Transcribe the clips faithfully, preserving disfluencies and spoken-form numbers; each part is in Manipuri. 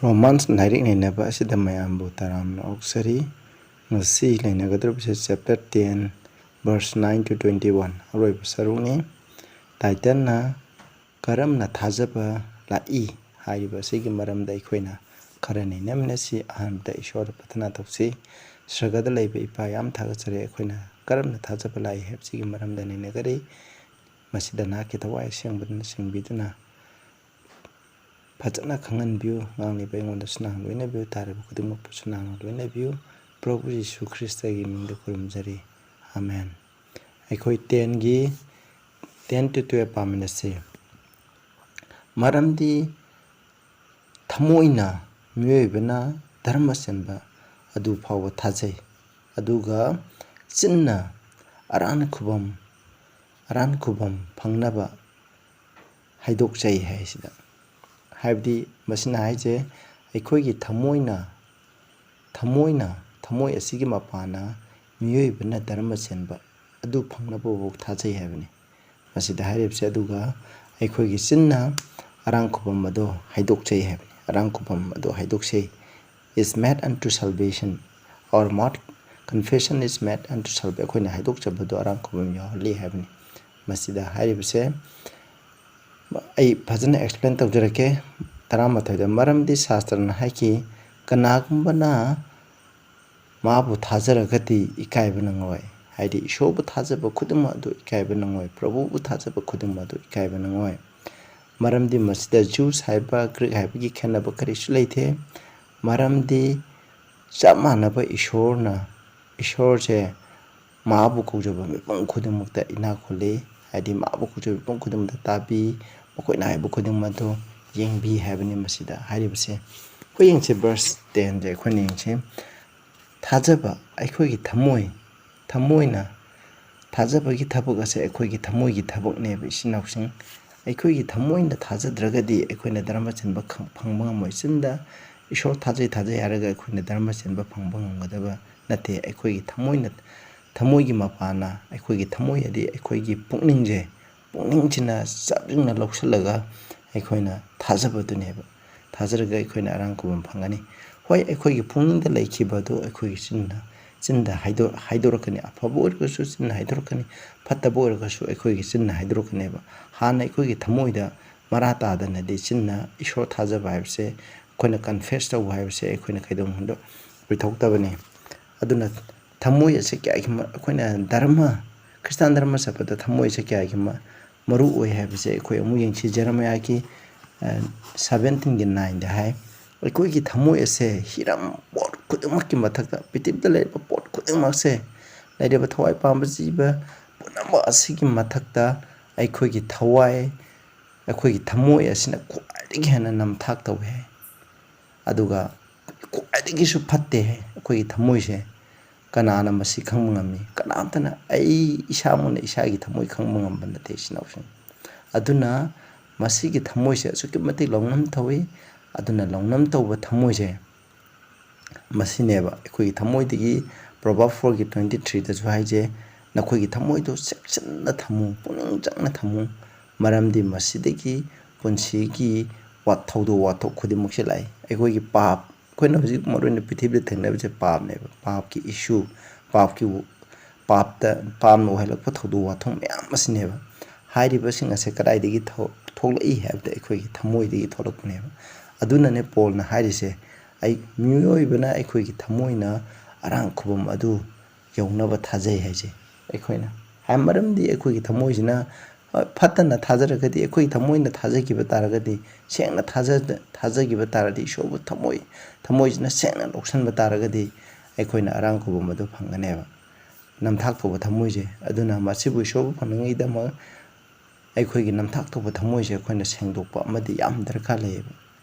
ꯔꯣꯃꯥꯟꯁ ꯂꯥꯏꯔꯤꯛ ꯅꯩꯅꯕ ꯑꯁꯤꯗ ꯃꯌꯥꯝꯕꯨ ꯇꯔꯥꯝꯅ ꯑꯣꯛꯆꯔꯤ꯫ ꯉꯁꯤ ꯅꯩꯅꯒꯗꯧꯔꯤꯕꯁꯤ chapter ten, verse nine to twenty one, ꯑꯔꯣꯏꯕ ꯁꯔꯨꯛꯅꯤ꯫ ꯇꯥꯏꯇꯜꯅ "ꯀꯔꯝꯅ ꯊꯥꯖꯕ ꯂꯥꯛꯏ?" ꯍꯥꯏꯔꯤꯕ ꯑꯁꯤꯒꯤ ꯃꯔꯝꯗ ꯑꯩꯈꯣꯏꯅ ꯈꯔ ꯅꯩꯅꯃꯤꯟꯅꯁꯤ꯫ ꯑꯍꯥꯟꯕꯗ ꯏꯁꯣꯔꯗ ꯄ꯭ꯔꯊꯅꯥ ꯇꯧꯁꯤ꯫ ꯁ꯭ꯔꯒꯗ ꯂꯩꯕ ꯏꯄꯥ, ꯌꯥꯝ ꯊꯥꯒꯠꯆꯔꯤ꯫ ꯑꯩꯈꯣꯏꯅ ꯀꯔꯝꯅ ꯊꯥꯖꯕ ꯂꯥꯛꯏ ꯍꯥꯏꯕꯁꯤꯒꯤ ꯃꯔꯝꯗ ꯅꯩꯅꯒꯅꯤ꯫ ꯃꯁꯤꯗ ꯅꯍꯥꯛꯀꯤ ꯊꯋꯥꯏ ꯑꯁꯦꯡꯕꯗꯨꯅ ꯆꯤꯡꯕꯤꯗꯨꯅ ꯐꯖꯅ ꯈꯪꯍꯟꯕꯤꯌꯨ꯫ ꯉꯥꯡꯂꯤꯕ ꯑꯩꯉꯣꯟꯗꯁꯨ ꯅꯍꯥꯛꯅ ꯂꯣꯏꯅꯕꯤꯌꯨ, ꯇꯥꯔꯤꯕ ꯈꯨꯗꯤꯡꯃꯛꯄꯨꯁꯨ ꯅꯍꯥꯛꯅ ꯂꯣꯏꯅꯕꯤꯌꯨ꯫ ꯄ꯭ꯔꯚꯨ ꯖꯤꯁꯨ ꯈ꯭ꯔꯤꯁꯇꯒꯤ ꯃꯤꯡꯗ ꯈꯨꯔꯨꯝꯖꯔꯤ, ꯑꯃꯦꯟ꯫ ꯑꯩꯈꯣꯏ tenꯒꯤ, ten to twelve ꯄꯥꯃꯤꯟꯅꯁꯤ꯫ ꯃꯔꯝꯗꯤ ꯊꯃꯣꯏꯅ ꯃꯤꯑꯣꯏꯕꯅ ꯙꯔꯃ ꯆꯦꯟꯕ ꯑꯗꯨ ꯐꯥꯎꯕ ꯊꯥꯖꯩ, ꯑꯗꯨꯒ ꯆꯤꯟꯅ ꯑꯔꯥꯟ ꯈꯨꯕꯝ, ꯑꯔꯥꯟ ꯈꯨꯕꯝ ꯐꯪꯅꯕ ꯍꯥꯏꯗꯣꯛꯆꯩ ꯍꯥꯏꯁꯤꯗ꯫ ꯍꯥꯏꯕꯗꯤ ꯃꯁꯤꯅ ꯍꯥꯏꯁꯦ, ꯑꯩꯈꯣꯏꯒꯤ ꯊꯃꯣꯏꯅ, ꯊꯃꯣꯏꯅ, ꯊꯃꯣꯏ ꯑꯁꯤꯒꯤ ꯃꯄꯥꯅ ꯃꯤꯑꯣꯏꯕꯅ ꯙꯔꯃ ꯆꯦꯟꯕ ꯑꯗꯨ ꯐꯪꯅꯕꯐꯥꯎ ꯊꯥꯖꯩ ꯍꯥꯏꯕꯅꯤ꯫ ꯃꯁꯤꯗ ꯍꯥꯏꯔꯤꯕꯁꯦ, ꯑꯗꯨꯒ ꯑꯩꯈꯣꯏꯒꯤ ꯆꯤꯟꯅ ꯑꯔꯥꯡ ꯈꯨꯕꯝ ꯑꯗꯣ ꯍꯥꯏꯗꯣꯛꯆꯩ ꯍꯥꯏꯕꯅꯤ꯫ ꯑꯔꯥꯡ ꯈꯨꯕꯝ ꯑꯗꯣ ꯍꯥꯏꯗꯣꯛꯆꯩ, is made unto salvation, our mouth confession is made unto salvation, ꯑꯩꯈꯣꯏꯅ ꯍꯥꯏꯗꯣꯛꯆꯕꯗꯣ ꯑꯔꯥꯡ ꯈꯨꯕꯝ ꯌꯥꯎꯍꯜꯂꯤ ꯍꯥꯏꯕꯅꯤ꯫ ꯃꯁꯤꯗ ꯍꯥꯏꯔꯤꯕꯁꯦ ꯑꯩ ꯐꯖꯅ explain ꯇꯧꯖꯔꯛꯀꯦ꯫ ꯇꯔꯥꯃꯥꯊꯣꯏꯗ, ꯃꯔꯝꯗꯤ ꯁꯥꯁꯇ꯭ꯔꯅ ꯍꯥꯏꯈꯤ, "ꯀꯅꯥꯒꯨꯝꯕꯅ ꯃꯥꯕꯨ ꯊꯥꯖꯔꯒꯗꯤ ꯏꯀꯥꯏꯕ ꯅꯪꯂꯣꯏ"꯫ ꯍꯥꯏꯗꯤ ꯏꯁꯣꯔꯕꯨ ꯊꯥꯖꯕ ꯈꯨꯗꯤꯡꯃꯛ ꯑꯗꯨ ꯏꯀꯥꯏꯕ ꯅꯪꯂꯣꯏ, ꯄ꯭ꯔꯚꯨꯕꯨ ꯊꯥꯖꯕ ꯈꯨꯗꯤꯡꯃꯛ ꯑꯗꯨ ꯏꯀꯥꯏꯕ ꯅꯪꯂꯣꯏ꯫ ꯃꯔꯝꯗꯤ ꯃꯁꯤꯗ Jews ꯍꯥꯏꯕ, Greek ꯍꯥꯏꯕꯒꯤ ꯈꯦꯠꯅꯕ ꯀꯔꯤꯁꯨ ꯂꯩꯇꯦ꯫ ꯃꯔꯝꯗꯤ ꯆꯞ ꯃꯥꯟꯅꯕ ꯏꯁꯣꯔꯅ, ꯏꯁꯣꯔꯁꯦ ꯃꯥꯕꯨ ꯀꯧꯖꯕ ꯃꯤꯄꯨꯝ ꯈꯨꯗꯤꯡꯃꯛꯇ ꯏꯅꯥꯛ ꯈꯨꯜꯂꯤ꯫ ꯍꯥꯏꯗꯤ ꯃꯥꯕꯨ ꯀꯧꯖꯕ ꯃꯤꯄꯨꯝ ꯈꯨꯗꯤꯡꯃꯛꯇ ꯇꯥꯕꯤ, ꯃꯈꯣꯏꯅ ꯍꯥꯏꯕ ꯈꯨꯗꯤꯡꯃꯛ ꯑꯗꯨ ꯌꯦꯡꯕꯤ ꯍꯥꯏꯕꯅꯤ꯫ ꯃꯁꯤꯗ ꯍꯥꯏꯔꯤꯕꯁꯦ ꯑꯩꯈꯣꯏ ꯌꯦꯡꯁꯤ, verse tenꯁꯦ ꯑꯩꯈꯣꯏꯅ ꯌꯦꯡꯁꯤ꯫ ꯊꯥꯖꯕ, ꯑꯩꯈꯣꯏꯒꯤ ꯊꯃꯣꯏ, ꯊꯃꯣꯏꯅ ꯊꯥꯖꯕꯒꯤ ꯊꯕꯛ ꯑꯁꯦ ꯑꯩꯈꯣꯏꯒꯤ ꯊꯃꯣꯏꯒꯤ ꯊꯕꯛꯅꯦꯕ, ꯏꯆꯤꯟ ꯏꯅꯥꯎꯁꯤꯡ꯫ ꯑꯩꯈꯣꯏꯒꯤ ꯊꯃꯣꯏꯅ ꯊꯥꯖꯗ꯭ꯔꯒꯗꯤ ꯑꯩꯈꯣꯏꯅ ꯙꯔꯃ ꯆꯦꯟꯕ ꯈꯪ-, ꯐꯪꯕ ꯉꯝꯃꯣꯏ꯫ ꯆꯤꯟꯗ ꯏꯁꯣꯔ ꯊꯥꯖꯩ, ꯊꯥꯖꯩ ꯍꯥꯏꯔꯒ ꯑꯩꯈꯣꯏꯅ ꯙꯔꯃ ꯆꯦꯟꯕ ꯐꯪꯕ ꯉꯝꯒꯗꯕ ꯅꯠꯇꯦ꯫ ꯑꯩꯈꯣꯏꯒꯤ ꯊꯃꯣꯏꯅ, ꯊꯃꯣꯏꯒꯤ ꯃꯄꯥꯅ, ꯑꯩꯈꯣꯏꯒꯤ ꯊꯃꯣꯏ ꯑꯗꯤ ꯑꯩꯈꯣꯏꯒꯤ ꯄꯨꯛꯅꯤꯡꯁꯦ, ꯄꯨꯛꯅꯤꯡꯁꯤꯅ ꯆꯞ ꯌꯨꯡꯅ ꯂꯧꯁꯤꯜꯂꯒ ꯑꯩꯈꯣꯏꯅ ꯊꯥꯖꯕꯗꯨꯅꯦꯕ꯫ ꯊꯥꯖꯔꯒ ꯑꯩꯈꯣꯏꯅ ꯑꯔꯥꯝ ꯈꯨꯕꯝ ꯐꯪꯒꯅꯤ꯫ ꯍꯣꯏ, ꯑꯩꯈꯣꯏꯒꯤ ꯄꯨꯛꯅꯤꯡꯗ ꯂꯩꯈꯤꯕ ꯑꯗꯨ ꯑꯩꯈꯣꯏꯒꯤ ꯆꯤꯟꯅ, ꯆꯤꯟꯗ ꯍꯥꯏꯗꯣ-, ꯍꯥꯏꯗꯣꯔꯛꯀꯅꯤ꯫ ꯑꯐꯕ ꯑꯣꯏꯔꯒꯁꯨ ꯆꯤꯟꯅ ꯍꯥꯏꯗꯣꯔꯛꯀꯅꯤ, ꯐꯠꯇꯕ ꯑꯣꯏꯔꯒꯁꯨ ꯑꯩꯈꯣꯏꯒꯤ ꯆꯤꯟꯅ ꯍꯥꯏꯗꯣꯔꯛꯀꯅꯦꯕ꯫ ꯍꯥꯟꯅ ꯑꯩꯈꯣꯏꯒꯤ ꯊꯃꯣꯏꯗ ꯃꯔꯥ ꯇꯥꯗꯅꯗꯤ ꯆꯤꯟꯅ ꯏꯁꯣꯔ ꯊꯥꯖꯕ ꯍꯥꯏꯕꯁꯦ, ꯑꯩꯈꯣꯏꯅ confess ꯇꯧꯕ ꯍꯥꯏꯕꯁꯦ ꯑꯩꯈꯣꯏꯅ ꯀꯩꯗꯧꯅꯨꯡꯗ ꯑꯣꯏꯊꯣꯛꯇꯕꯅꯤ꯫ ꯑꯗꯨꯅ ꯊꯃꯣꯏ ꯑꯁꯦ ꯀꯌꯥꯒꯤ ꯃ-, ꯑꯩꯈꯣꯏꯅ ꯙꯔꯃ, ꯈ꯭ꯔꯤꯁꯇꯥꯟ ꯙꯔꯃ ꯆꯠꯄꯗ ꯊꯃꯣꯏ ꯑꯁꯦ ꯀꯌꯥꯒꯤ ꯃ-, ꯃꯔꯨ ꯑꯣꯏ ꯍꯥꯏꯕꯁꯦ ꯑꯩꯈꯣꯏ ꯑꯃꯨꯛ ꯌꯦꯡꯁꯤ꯫ ꯖꯦꯔꯦꯃꯤꯌꯥꯒꯤ, ꯑ, seventeen ꯒꯤ nine ꯗ ꯍꯥꯏ, "ꯑꯩꯈꯣꯏꯒꯤ ꯊꯃꯣꯏ ꯑꯁꯦ ꯍꯤꯔꯝ ꯄꯣꯠ ꯈꯨꯗꯤꯡꯃꯛꯀꯤ ꯃꯊꯛꯇ, ꯄ꯭ꯔꯤꯊꯤꯕꯤꯗ ꯂꯩꯔꯤꯕ ꯄꯣꯠ ꯈꯨꯗꯤꯡꯃꯛꯁꯦ, ꯂꯩꯔꯤꯕ ꯊꯋꯥꯏ ꯄꯥꯟꯕ ꯖꯤꯕ ꯄꯨꯝꯅꯃꯛ ꯑꯁꯤꯒꯤ ꯃꯊꯛꯇ ꯑꯩꯈꯣꯏꯒꯤ ꯊꯋꯥꯏ, ꯑꯩꯈꯣꯏꯒꯤ ꯊꯃꯣꯏ ꯑꯁꯤꯅ ꯈ꯭ꯋꯥꯏꯗꯒꯤ ꯍꯦꯟꯅ ꯅꯝꯊꯥꯛ ꯇꯧꯏ" ꯍꯥꯏ꯫ ꯑꯗꯨꯒ ꯈ꯭ꯋꯥꯏꯗꯒꯤꯁꯨ ꯐꯠꯇꯦ ꯍꯥꯏ꯫ ꯑꯩꯈꯣꯏꯒꯤ ꯊꯃꯣꯏꯁꯦ ꯀꯅꯥꯅ ꯃꯁꯤ ꯈꯪꯕ ꯉꯝꯃꯤ? ꯀꯅꯥꯝꯇꯅ, ꯑꯩ ꯏꯁꯥꯃꯛꯅ ꯏꯁꯥꯒꯤ ꯊꯃꯣꯏ ꯈꯪꯕ ꯉꯝꯕ ꯅꯠꯇꯦ, ꯏꯆꯤꯟ ꯏꯅꯥꯎꯁꯤꯡ꯫ ꯑꯗꯨꯅ ꯃꯁꯤꯒꯤ ꯊꯃꯣꯏꯁꯦ ꯑꯁꯨꯛꯀꯤ ꯃꯇꯤꯛ ꯂꯧꯅꯝ ꯇꯧꯏ꯫ ꯑꯗꯨꯅ ꯂꯧꯅꯝ ꯇꯧꯕ ꯊꯃꯣꯏꯁꯦ ꯃꯁꯤꯅꯦꯕ ꯑꯩꯈꯣꯏꯒꯤ ꯊꯃꯣꯏꯗꯒꯤ, Proverb four ꯒꯤ twenty three ꯗꯁꯨ ꯍꯥꯏꯁꯦ, "ꯅꯈꯣꯏꯒꯤ ꯊꯃꯣꯏꯗꯣ ꯆꯦꯛꯁꯤꯟꯅ ꯊꯝꯃꯨ, ꯄꯨꯛꯅꯤꯡ ꯆꯪꯅ ꯊꯝꯃꯨ, ꯃꯔꯝꯗꯤ ꯃꯁꯤꯗꯒꯤ ꯄꯨꯟꯁꯤꯒꯤ ꯋꯥ-, ꯊꯧꯗꯣꯛ ꯋꯥꯊꯣꯛ ꯈꯨꯗꯤꯡꯃꯛꯁꯦ ꯂꯥꯛꯏ"꯫ ꯑꯩꯈꯣꯏꯒꯤ ꯄꯥꯞ, ꯑꯩꯈꯣꯏꯅ ꯍꯧꯖꯤꯛ ꯃꯔꯨ ꯑꯣꯏꯅ ꯄ꯭ꯔꯤꯊꯤꯕꯤꯗ ꯊꯦꯡꯅꯕꯁꯦ ꯄꯥꯞꯅꯦꯕ, ꯄꯥꯞꯀꯤ issue, ꯄꯥꯞꯀꯤ ꯄꯥꯞꯇ, ꯄꯥꯞꯅ ꯑꯣꯏꯍꯜꯂꯛꯄ ꯊꯧꯗꯣꯛ ꯋꯥꯊꯣꯛ ꯃꯌꯥꯝ ꯑꯁꯤꯅꯦꯕ꯫ ꯍꯥꯏꯔꯤꯕꯁꯤꯡ ꯑꯁꯦ ꯀꯗꯥꯏꯗꯒꯤ ꯊꯣ-, ꯊꯣꯛꯂꯛꯏ ꯍꯥꯏꯕꯗ ꯑꯩꯈꯣꯏꯒꯤ ꯊꯃꯣꯏꯗꯒꯤ ꯊꯣꯛꯂꯛꯄꯅꯦꯕ꯫ ꯑꯗꯨꯅꯅꯦ ꯄꯣꯜꯅ ꯍꯥꯏꯔꯤꯁꯦ, "ꯑꯩ, ꯃꯤꯑꯣꯏꯕꯅ ꯑꯩꯈꯣꯏꯒꯤ ꯊꯃꯣꯏꯅ ꯑꯔꯥꯡ ꯈꯨꯕꯝ ꯑꯗꯨ ꯌꯧꯅꯕ ꯊꯥꯖꯩ" ꯍꯥꯏꯁꯦ ꯑꯩꯈꯣꯏꯅ꯫ ꯍꯥꯏ-, ꯃꯔꯝꯗꯤ ꯑꯩꯈꯣꯏꯒꯤ ꯊꯃꯣꯏꯁꯤꯅ, ꯑ, ꯐꯠꯇꯅ ꯊꯥꯖꯔꯒꯗꯤ, ꯑꯩꯈꯣꯏꯒꯤ ꯊꯃꯣꯏꯅ ꯊꯥꯖꯈꯤꯕ ꯇꯥꯔꯒꯗꯤ, ꯁꯦꯡꯅ ꯊꯥꯖ-, ꯊꯥꯖꯈꯤꯕ ꯇꯥꯔꯗꯤ, ꯏꯁꯣꯔꯕꯨ ꯊꯃꯣꯏ, ꯊꯃꯣꯏꯁꯤꯅ ꯁꯦꯡꯅ ꯂꯧꯁꯟꯕ ꯇꯥꯔꯒꯗꯤ, ꯑꯩꯈꯣꯏꯅ ꯑꯔꯥꯡ ꯈꯨꯕꯝ ꯑꯗꯨ ꯐꯪꯒꯅꯦꯕ꯫ ꯅꯝꯊꯥꯛ ꯇꯧꯕ ꯊꯃꯣꯏꯁꯦ꯫ ꯑꯗꯨꯅ ꯃꯁꯤꯕꯨ ꯏꯁꯣꯔꯕꯨ ꯐꯪꯅꯤꯡꯉꯤꯗꯃꯛ ꯑꯩꯈꯣꯏꯒꯤ ꯅꯝꯊꯥꯛ ꯇꯧꯕ ꯊꯃꯣꯏꯁꯦ ꯑꯩꯈꯣꯏꯅ ꯁꯦꯡꯗꯣꯛꯄ ꯑꯃꯗꯤ ꯌꯥꯝ ꯗꯔꯀꯥꯔ ꯂꯩꯌꯦꯕ꯫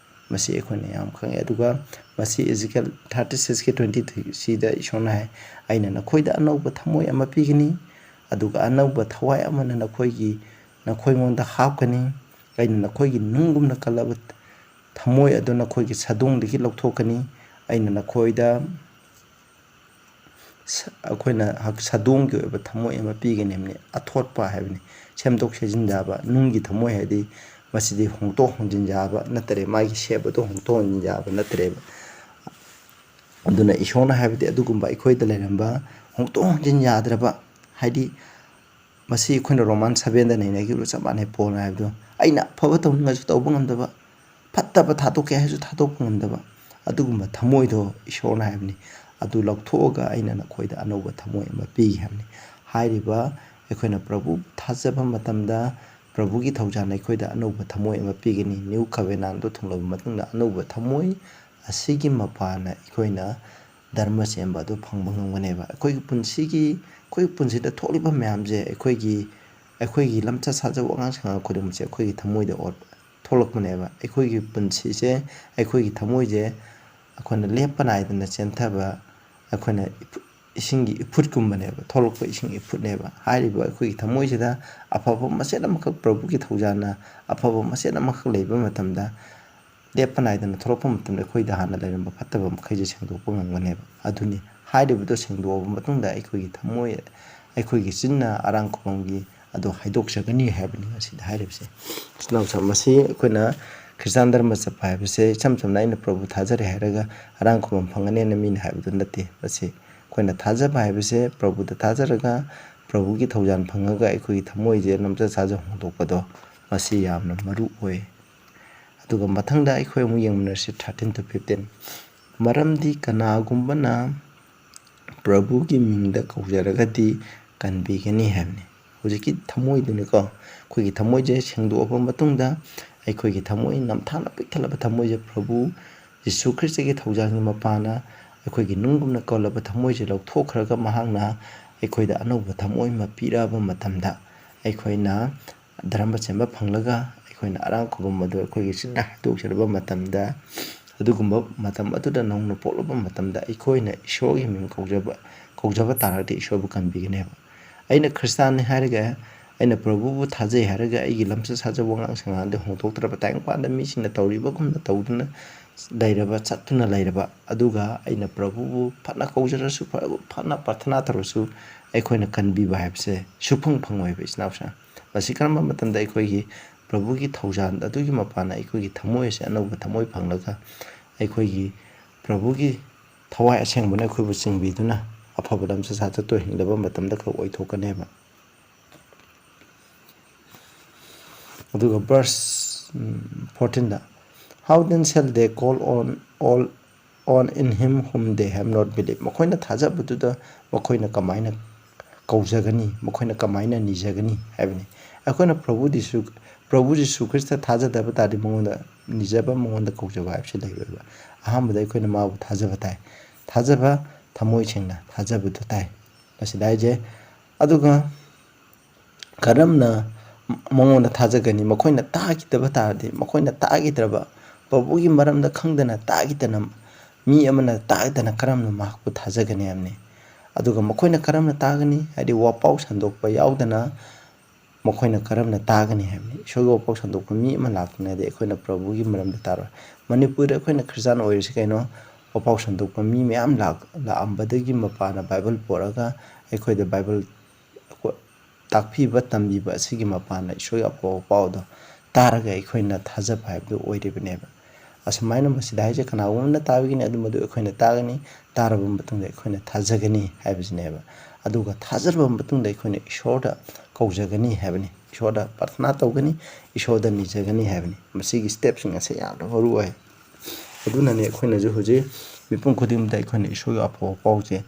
ꯃꯁꯤ ꯑꯩꯈꯣꯏꯅ ꯌꯥꯝ ꯈꯪꯉꯦ꯫ ꯑꯗꯨꯒ ꯃꯁꯤ ꯏꯖꯤꯀꯦꯜ thirty six ꯀꯤ twenty three ꯁꯤꯗ ꯏꯁꯣꯔꯅ ꯍꯥꯏ, "ꯑꯩꯅ ꯅꯈꯣꯏꯗ ꯑꯅꯧꯕ ꯊꯃꯣꯏ ꯑꯃ ꯄꯤꯒꯅꯤ, ꯑꯗꯨꯒ ꯑꯅꯧꯕ ꯊꯋꯥꯏ ꯑꯃꯅ ꯅꯈꯣꯏꯒꯤ, ꯅꯈꯣꯏꯉꯣꯟꯗ ꯍꯥꯞꯀꯅꯤ꯫ ꯑꯩꯅ ꯅꯈꯣꯏꯒꯤ ꯅꯨꯡꯒꯨꯝꯅ ꯀꯜꯂꯕ ꯊꯃꯣꯏ ꯑꯗꯨ ꯅꯈꯣꯏꯒꯤ ꯁꯥꯗꯣꯡꯗꯒꯤ ꯂꯧꯊꯣꯛꯀꯅꯤ꯫ ꯑꯩꯅ ꯅꯈꯣꯏꯗ ꯁ-, ꯑꯩꯈꯣꯏꯅ ꯍꯛ-, ꯁꯥꯗꯣꯡꯒꯤ ꯑꯣꯏꯕ ꯊꯃꯣꯏ ꯑꯃ ꯄꯤꯒꯅꯤ" ꯍꯥꯏꯕꯅꯤ꯫ ꯑꯊꯣꯠꯄ ꯍꯥꯏꯕꯅꯤ, ꯁꯦꯝꯗꯣꯛ ꯁꯦꯝꯖꯤꯟ ꯌꯥꯕ꯫ ꯅꯨꯡꯒꯤ ꯊꯃꯣꯏ ꯍꯥꯏꯗꯤ ꯃꯁꯤꯗꯤ ꯍꯣꯡꯗꯣꯛ ꯍꯣꯡꯖꯤꯟ ꯌꯥꯕ ꯅꯠꯇꯔꯦ, ꯃꯥꯒꯤ ꯁꯦꯞ ꯑꯗꯨ ꯍꯣꯡꯗꯣꯛ ꯍꯣꯡꯖꯤꯟ ꯌꯥꯕ ꯅꯠꯇꯔꯦꯕ꯫ ꯑꯗꯨꯅ ꯏꯁꯣꯔꯅ ꯍꯥꯏꯕꯗꯤ ꯑꯗꯨꯒꯨꯝꯕ ꯑꯩꯈꯣꯏꯗ ꯂꯩꯔꯝꯕ ꯍꯣꯡꯗꯣꯛ ꯍꯣꯡꯖꯤꯟ ꯌꯥꯗ꯭ꯔꯕ, ꯍꯥꯏꯗꯤ ꯃꯁꯤ ꯑꯩꯈꯣꯏꯅ ꯔꯣꯃꯥꯟ ꯁꯚꯦꯟꯗ ꯅꯩꯅꯈꯤꯕ ꯆꯞ ꯃꯥꯟꯅꯩ꯫ ꯄꯣꯜꯅ ꯍꯥꯏꯕꯗꯣ, ꯑꯩꯅ ꯑꯐꯕ ꯇꯧꯅꯤꯡꯉꯁꯨ ꯇꯧꯕ ꯉꯝꯗꯕ, ꯐꯠꯇꯕ ꯊꯥꯗꯣꯛꯀꯦ ꯍꯥꯏꯔꯁꯨ ꯊꯥꯗꯣꯛꯄ ꯉꯝꯗꯕ, ꯑꯗꯨꯒꯨꯝꯕ ꯊꯃꯣꯏꯗꯣ ꯏꯁꯣꯔꯅ ꯍꯥꯏꯕꯅꯤ, "ꯑꯗꯨ ꯂꯧꯊꯣꯛꯑꯒ ꯑꯩꯅ ꯅꯈꯣꯏꯗ ꯑꯅꯧꯕ ꯊꯃꯣꯏ ꯑꯃ ꯄꯤꯒꯦ" ꯍꯥꯏꯕꯅꯤ꯫ ꯍꯥꯏꯔꯤꯕ ꯑꯩꯈꯣꯏꯅ ꯄ꯭ꯔꯚꯨ ꯊꯥꯖꯕ ꯃꯇꯝꯗ, ꯄ꯭ꯔꯚꯨꯒꯤ ꯊꯧꯖꯥꯜꯅ ꯑꯩꯈꯣꯏꯗ ꯑꯅꯧꯕ ꯊꯃꯣꯏ ꯑꯃ ꯄꯤꯒꯅꯤ꯫ ꯅ꯭ꯌꯨ ꯀꯚꯦꯅꯥꯟꯗꯣ ꯊꯨꯡꯂꯕ ꯃꯇꯨꯡꯗ ꯑꯅꯧꯕ ꯊꯃꯣꯏ ꯑꯁꯤꯒꯤ ꯃꯄꯥꯟꯅ ꯑꯩꯈꯣꯏꯅ ꯙꯔꯃ ꯆꯦꯟꯕ ꯑꯗꯨ ꯐꯪꯕ ꯉꯝꯒꯅꯦꯕ꯫ ꯑꯩꯈꯣꯏꯒꯤ ꯄꯨꯟꯁꯤꯒꯤ, ꯑꯩꯈꯣꯏꯒꯤ ꯄꯨꯟꯁꯤꯗ ꯊꯣꯛꯂꯤꯕ ꯃꯌꯥꯝꯁꯦ, ꯑꯩꯈꯣꯏꯒꯤ, ꯑꯩꯈꯣꯏꯒꯤ ꯂꯝꯆꯠ ꯁꯥꯖꯠ, ꯋꯥꯉꯥꯡ ꯁꯉꯥꯡ ꯈꯨꯗꯤꯡꯃꯛꯁꯦ ꯑꯩꯈꯣꯏꯒꯤ ꯊꯃꯣꯏꯗ ꯑꯣꯠ-, ꯊꯣꯛꯂꯛꯄꯅꯦꯕ꯫ ꯑꯩꯈꯣꯏꯒꯤ ꯄꯨꯟꯁꯤꯁꯦ, ꯑꯩꯈꯣꯏꯒꯤ ꯊꯃꯣꯏꯁꯦ ꯑꯩꯈꯣꯏꯅ ꯂꯦꯞꯄ ꯅꯥꯏꯗꯅ ꯆꯦꯟꯊꯕ, ꯑꯩꯈꯣꯏꯅ ꯏꯐꯨ-, ꯏꯁꯤꯡꯒꯤ ꯏꯐꯨꯠꯀꯨꯝꯕꯅꯦꯕ, ꯊꯣꯛꯂꯛꯄ ꯏꯁꯤꯡ ꯏꯐꯨꯠꯅꯦꯕ꯫ ꯍꯥꯏꯔꯤꯕ ꯑꯩꯈꯣꯏꯒꯤ ꯊꯃꯣꯏꯁꯤꯗ ꯑꯐꯕ ꯃꯆꯦꯠ ꯑꯃꯈꯛ, ꯄ꯭ꯔꯚꯨꯒꯤ ꯊꯧꯖꯥꯜꯅ ꯑꯐꯕ ꯃꯆꯦꯠ ꯑꯃꯈꯛ ꯂꯩꯕ ꯃꯇꯝꯗ, ꯂꯦꯞꯄ ꯅꯥꯏꯗꯅ ꯊꯣꯛꯂꯛꯄ ꯃꯇꯝꯗ ꯑꯩꯈꯣꯏꯗ ꯍꯥꯟꯅ ꯂꯩꯔꯝꯕ ꯐꯠꯇꯕ ꯃꯈꯩꯁꯦ ꯁꯦꯡꯗꯣꯛꯄ ꯉꯝꯒꯅꯦꯕ꯫ ꯑꯗꯨꯅꯤ, ꯍꯥꯏꯔꯤꯕꯗꯣ ꯁꯦꯡꯗꯣꯛꯑꯕ ꯃꯇꯨꯡꯗ ꯑꯩꯈꯣꯏꯒꯤ ꯊꯃꯣꯏ, ꯑꯩꯈꯣꯏꯒꯤ ꯆꯤꯟꯅ ꯑꯔꯥꯡ ꯈꯨꯕꯝꯒꯤ ꯑꯗꯣ ꯍꯥꯏꯗꯣꯛꯆꯒꯅꯤ ꯍꯥꯏꯕꯅꯤ ꯉꯁꯤꯗ ꯍꯥꯏꯔꯤꯕꯁꯦ꯫ ꯏꯆꯤꯟ ꯏꯅꯥꯎꯁꯤꯡ, ꯃꯁꯤ ꯑꯩꯈꯣꯏꯅ ꯈ꯭ꯔꯤꯁꯇꯥꯟ ꯙꯔꯃ ꯆꯠꯄ ꯍꯥꯏꯕꯁꯦ ꯏꯆꯝ ꯆꯝꯅ "ꯑꯩꯅ ꯄ꯭ꯔꯚꯨ ꯊꯥꯖꯔꯦ" ꯍꯥꯏꯔꯒ ꯑꯔꯥꯡ ꯈꯨꯕꯝ ꯐꯪꯒꯅꯦꯅ ꯃꯤꯅ ꯍꯥꯏꯕꯗꯨ ꯅꯠꯇꯦ꯫ ꯃꯁꯤ ꯑꯩꯈꯣꯏꯅ ꯊꯥꯖꯕ ꯍꯥꯏꯕꯁꯦ ꯄ꯭ꯔꯚꯨꯗ ꯊꯥꯖꯔꯒ ꯄ꯭ꯔꯚꯨꯒꯤ ꯊꯧꯖꯥꯜ ꯐꯪꯉꯒ ꯑꯩꯈꯣꯏꯒꯤ ꯊꯃꯣꯏꯁꯦ ꯂꯝꯆꯠ ꯁꯥꯖꯠ ꯍꯣꯡꯗꯣꯛꯄꯗꯣ, ꯃꯁꯤ ꯌꯥꯝꯅ ꯃꯔꯨ ꯑꯣꯏ꯫ ꯑꯗꯨꯒ ꯃꯊꯪꯗ ꯑꯩꯈꯣꯏ ꯑꯃꯨꯛ ꯌꯦꯡꯃꯤꯟꯅꯔꯁꯤ, thirteen to fifteen꯫ "ꯃꯔꯝꯗꯤ ꯀꯅꯥꯒꯨꯝꯕꯅ ꯄ꯭ꯔꯚꯨꯒꯤ ꯃꯤꯡꯗ ꯀꯧꯖꯔꯒꯗꯤ ꯀꯟꯕꯤꯒꯅꯤ" ꯍꯥꯏꯕꯅꯤ꯫ ꯍꯧꯖꯤꯛꯀꯤ ꯊꯃꯣꯏꯗꯨꯅꯤꯀꯣ, ꯑꯩꯈꯣꯏꯒꯤ ꯊꯃꯣꯏꯁꯦ ꯁꯦꯡꯗꯣꯛꯑꯕ ꯃꯇꯨꯡꯗ, ꯑꯩꯈꯣꯏꯒꯤ ꯊꯃꯣꯏ ꯅꯝꯊꯥꯛꯅ ꯄꯤꯛꯊꯜꯂꯕ ꯊꯃꯣꯏꯁꯦ ꯄ꯭ꯔꯚꯨ ꯖꯤꯁꯨ ꯈ꯭ꯔꯤꯁꯇꯒꯤ ꯊꯧꯖꯥꯜꯒꯤ ꯃꯄꯥꯟꯅ ꯑꯩꯈꯣꯏꯒꯤ ꯅꯨꯡꯒꯨꯝꯅ ꯀꯜꯂꯕ ꯊꯃꯣꯏꯁꯦ ꯂꯧꯊꯣꯛꯈ꯭ꯔꯒ, ꯃꯍꯥꯛꯅ ꯑꯩꯈꯣꯏꯗ ꯑꯅꯧꯕ ꯊꯃꯣꯏ ꯑꯃ ꯄꯤꯔꯛꯑꯕ ꯃꯇꯝꯗ, ꯑꯩꯈꯣꯏꯅ ꯙꯔꯃ ꯆꯦꯟꯕ ꯐꯪꯂꯒ, ꯑꯩꯈꯣꯏꯅ ꯑꯔꯥꯡ ꯈꯨꯕꯝ ꯑꯗꯨ ꯑꯩꯈꯣꯏꯒꯤ ꯆꯤꯟꯅ ꯍꯥꯏꯗꯣꯛꯆꯔꯕ ꯃꯇꯝꯗ, ꯑꯗꯨꯒꯨꯝꯕ ꯃꯇꯝ ꯑꯗꯨꯗ ꯅꯧꯅ ꯄꯣꯛꯂꯕ ꯃꯇꯝꯗ, ꯑꯩꯈꯣꯏꯅ ꯏꯁꯣꯔꯒꯤ ꯃꯤꯡ ꯀꯧꯖꯕ, ꯀꯧꯖꯕ ꯇꯥꯔꯒꯗꯤ ꯏꯁꯣꯔꯕꯨ ꯀꯟꯕꯤꯒꯅꯦꯕ꯫ ꯑꯩꯅ ꯈ꯭ꯔꯤꯁꯇꯥꯟꯅꯤ ꯍꯥꯏꯔꯒ, ꯑꯩꯅ ꯄ꯭ꯔꯚꯨꯕꯨ ꯊꯥꯖꯩ ꯍꯥꯏꯔꯒ, ꯑꯩꯒꯤ ꯂꯝꯆꯠ ꯁꯥꯖꯠ, ꯋꯥꯉꯥꯡ ꯁꯉꯥꯡꯗꯤ ꯍꯣꯡꯗꯣꯛꯇ꯭ꯔꯕ, ꯇꯥꯏꯕꯪꯄꯥꯟꯗ ꯃꯤꯁꯤꯡꯅ ꯇꯧꯔꯤꯕꯒꯨꯝꯅ ꯇꯧꯗꯨꯅ ꯂꯩꯔꯕ, ꯆꯠꯇꯨꯅ ꯂꯩꯔꯕ, ꯑꯗꯨꯒ ꯑꯩꯅ ꯄ꯭ꯔꯚꯨꯕꯨ ꯐꯅ ꯀꯧꯖꯔꯁꯨ, ꯐ-, ꯐꯅ ꯄ꯭ꯔꯥꯊꯅꯥ ꯇꯧꯔꯁꯨ, ꯑꯩꯈꯣꯏꯅ ꯀꯟꯕꯤꯕ ꯍꯥꯏꯕꯁꯦ ꯁꯨꯐꯪ ꯐꯪꯉꯣꯏꯕ, ꯏꯆꯤꯟ ꯏꯅꯥꯎꯁꯤꯡ꯫ ꯃꯁꯤ ꯀꯔꯝꯕ ꯃꯇꯝꯗ ꯑꯩꯈꯣꯏꯒꯤ ꯄ꯭ꯔꯚꯨꯒꯤ ꯊꯧꯖꯥꯜ ꯑꯗꯨꯒꯤ ꯃꯄꯥꯟꯅ ꯑꯩꯈꯣꯏꯒꯤ ꯊꯃꯣꯏ ꯑꯁꯦ ꯑꯅꯧꯕ ꯊꯃꯣꯏ ꯐꯪꯂꯒ ꯑꯩꯈꯣꯏꯒꯤ ꯄ꯭ꯔꯚꯨꯒꯤ ꯊꯋꯥꯏ ꯑꯁꯦꯡꯕꯅ ꯑꯩꯈꯣꯏꯕꯨ ꯆꯤꯡꯕꯤꯗꯨꯅ ꯑꯐꯕ ꯂꯝꯆꯠ ꯁꯥꯖꯠꯇꯣ ꯍꯤꯡꯂꯕ ꯃꯇꯝꯗ ꯈꯛ ꯑꯣꯏꯊꯣꯛꯀꯅꯦꯕ꯫ ꯑꯗꯨꯒ verse ꯐꯣꯔꯇꯤꯟꯗ, "How then shall they call on all on in him whom they have not believed?" ꯃꯈꯣꯏꯅ ꯊꯥꯖꯕꯗꯨꯗ ꯃꯈꯣꯏꯅ ꯀꯃꯥꯏꯅ ꯀꯧꯖꯒꯅꯤ, ꯃꯈꯣꯏꯅ ꯀꯃꯥꯏꯅ ꯅꯤꯖꯒꯅꯤ ꯍꯥꯏꯕꯅꯤ꯫ ꯑꯩꯈꯣꯏꯅ ꯄ꯭ꯔꯚꯨ ꯖꯤꯁꯨ, ꯄ꯭ꯔꯚꯨ ꯖꯤꯁꯨ ꯈ꯭ꯔꯤꯁꯇ ꯊꯥꯖꯗꯕ ꯇꯥꯔꯗꯤ ꯃꯉꯣꯟꯗ ꯅꯤꯖꯕ, ꯃꯉꯣꯟꯗ ꯀꯧꯖꯕ ꯍꯥꯏꯕꯁꯤ ꯂꯩꯔꯣꯏꯕ꯫ ꯑꯍꯥꯟꯕꯗ ꯑꯩꯈꯣꯏꯅ ꯃꯥꯕꯨ ꯊꯥꯖꯕ ꯇꯥꯏ꯫ ꯊꯥꯖꯕ, ꯊꯃꯣꯏ ꯁꯦꯡꯅ ꯊꯥꯖꯕꯗꯨ ꯇꯥꯏ꯫ ꯃꯁꯤꯗ ꯍꯥꯏꯖꯩ꯫ ꯑꯗꯨꯒ ꯀꯔꯝꯅ ꯃꯉꯣꯟꯗ ꯊꯥꯖꯒꯅꯤ? ꯃꯈꯣꯏꯅ ꯇꯥꯈꯤꯗꯕ ꯇꯥꯔꯗꯤ, ꯃꯈꯣꯏꯅ ꯇꯥꯈꯤꯗ꯭ꯔꯕ, ꯄ꯭ꯔꯚꯨꯒꯤ ꯃꯔꯝꯗ ꯈꯪꯗꯅ ꯇꯥꯈꯤꯗꯅ, ꯃꯤ ꯑꯃꯅ ꯇꯥꯈꯤꯗꯅ ꯀꯔꯝꯅ ꯃꯍꯥꯛꯄꯨ ꯊꯥꯖꯒꯅꯤ ꯍꯥꯏꯕꯅꯤ꯫ ꯑꯗꯨꯒ ꯃꯈꯣꯏꯅ ꯀꯔꯝꯅ ꯇꯥꯒꯅꯤ? ꯍꯥꯏꯗꯤ ꯋꯥꯄꯥꯎ ꯁꯟꯗꯣꯛꯄ ꯌꯥꯎꯗꯅ ꯃꯈꯣꯏꯅ ꯀꯔꯝꯅ ꯇꯥꯒꯅꯤ ꯍꯥꯏꯕꯅꯤ꯫ ꯏꯁꯣꯔꯒꯤ ꯋꯥꯄꯥꯎ ꯁꯟꯗꯣꯛꯄ ꯃꯤ ꯑꯃ ꯂꯥꯛꯇ꯭ꯔꯤꯉꯩꯗ ꯑꯩꯈꯣꯏꯅ ꯄ꯭ꯔꯚꯨꯒꯤ ꯃꯔꯝꯗ ꯇꯥꯔꯣꯏ꯫ ꯃꯅꯤꯄꯨꯔꯗ ꯑꯩꯈꯣꯏꯅ ꯈ꯭ꯔꯤꯁꯇꯥꯟ ꯑꯣꯏꯔꯤꯁꯤ ꯀꯩꯅꯣ? ꯋꯥꯄꯥꯎ ꯁꯟꯗꯣꯛꯄ ꯃꯤ ꯃꯌꯥꯝ ꯂꯥꯛ-, ꯂꯥꯛꯑꯝꯕꯗꯒꯤ ꯃꯄꯥꯅ ꯕꯥꯏꯕꯜ ꯄꯣꯔꯛꯑꯒ ꯑꯩꯈꯣꯏꯗ ꯕꯥꯏꯕꯜ ꯇꯥꯛꯄꯤꯕ, ꯇꯝꯕꯤꯕ ꯑꯁꯤꯒꯤ ꯃꯄꯥꯟꯅ ꯏꯁꯣꯔꯒꯤ ꯑꯐꯕ ꯄꯥꯎꯗꯣ ꯇꯥꯔꯒ ꯑꯩꯈꯣꯏꯅ ꯊꯥꯖꯕ ꯍꯥꯏꯕꯗꯨ ꯑꯣꯏꯔꯤꯕꯅꯦꯕ꯫ ꯑꯁꯨꯃꯥꯏꯅ ꯃꯁꯤꯗ ꯍꯥꯏꯁꯦ, ꯀꯅꯥꯒꯨꯝꯕ ꯑꯃꯅ ꯇꯥꯕꯒꯤꯅꯤ, ꯑꯗꯨ ꯃꯗꯨ ꯑꯩꯈꯣꯏꯅ ꯇꯥꯒꯅꯤ, ꯇꯥꯔꯕ ꯃꯇꯨꯡꯗ ꯑꯩꯈꯣꯏꯅ ꯊꯥꯖꯒꯅꯤ ꯍꯥꯏꯕꯁꯤꯅꯦꯕ꯫ ꯑꯗꯨꯒ ꯊꯥꯖꯔꯕ ꯃꯇꯨꯡꯗ ꯑꯩꯈꯣꯏꯅ ꯏꯁꯣꯔꯗ ꯀꯧꯖꯒꯅꯤ ꯍꯥꯏꯕꯅꯤ, ꯏꯁꯣꯔꯗ ꯄ꯭ꯔꯥꯊꯅꯥ ꯇꯧꯒꯅꯤ, ꯏꯁꯣꯔꯗ ꯅꯤꯖꯒꯅꯤ ꯍꯥꯏꯕꯅꯤ꯫ ꯃꯁꯤꯒꯤ ꯁ꯭ꯇꯦꯞꯁꯤꯡ ꯑꯁꯦ ꯌꯥꯝꯅ ꯃꯔꯨ ꯑꯣꯏ꯫ ꯑꯗꯨꯅꯅꯦ ꯑꯩꯈꯣꯏꯅꯁꯨ ꯍꯧꯖꯤꯛ ꯃꯤꯄꯨꯝ ꯈꯨꯗꯤꯡꯃꯛꯇ ꯑꯩꯈꯣꯏꯅ ꯏꯁꯣꯔꯒꯤ ꯑꯐꯕ ꯄꯥꯎꯁꯦ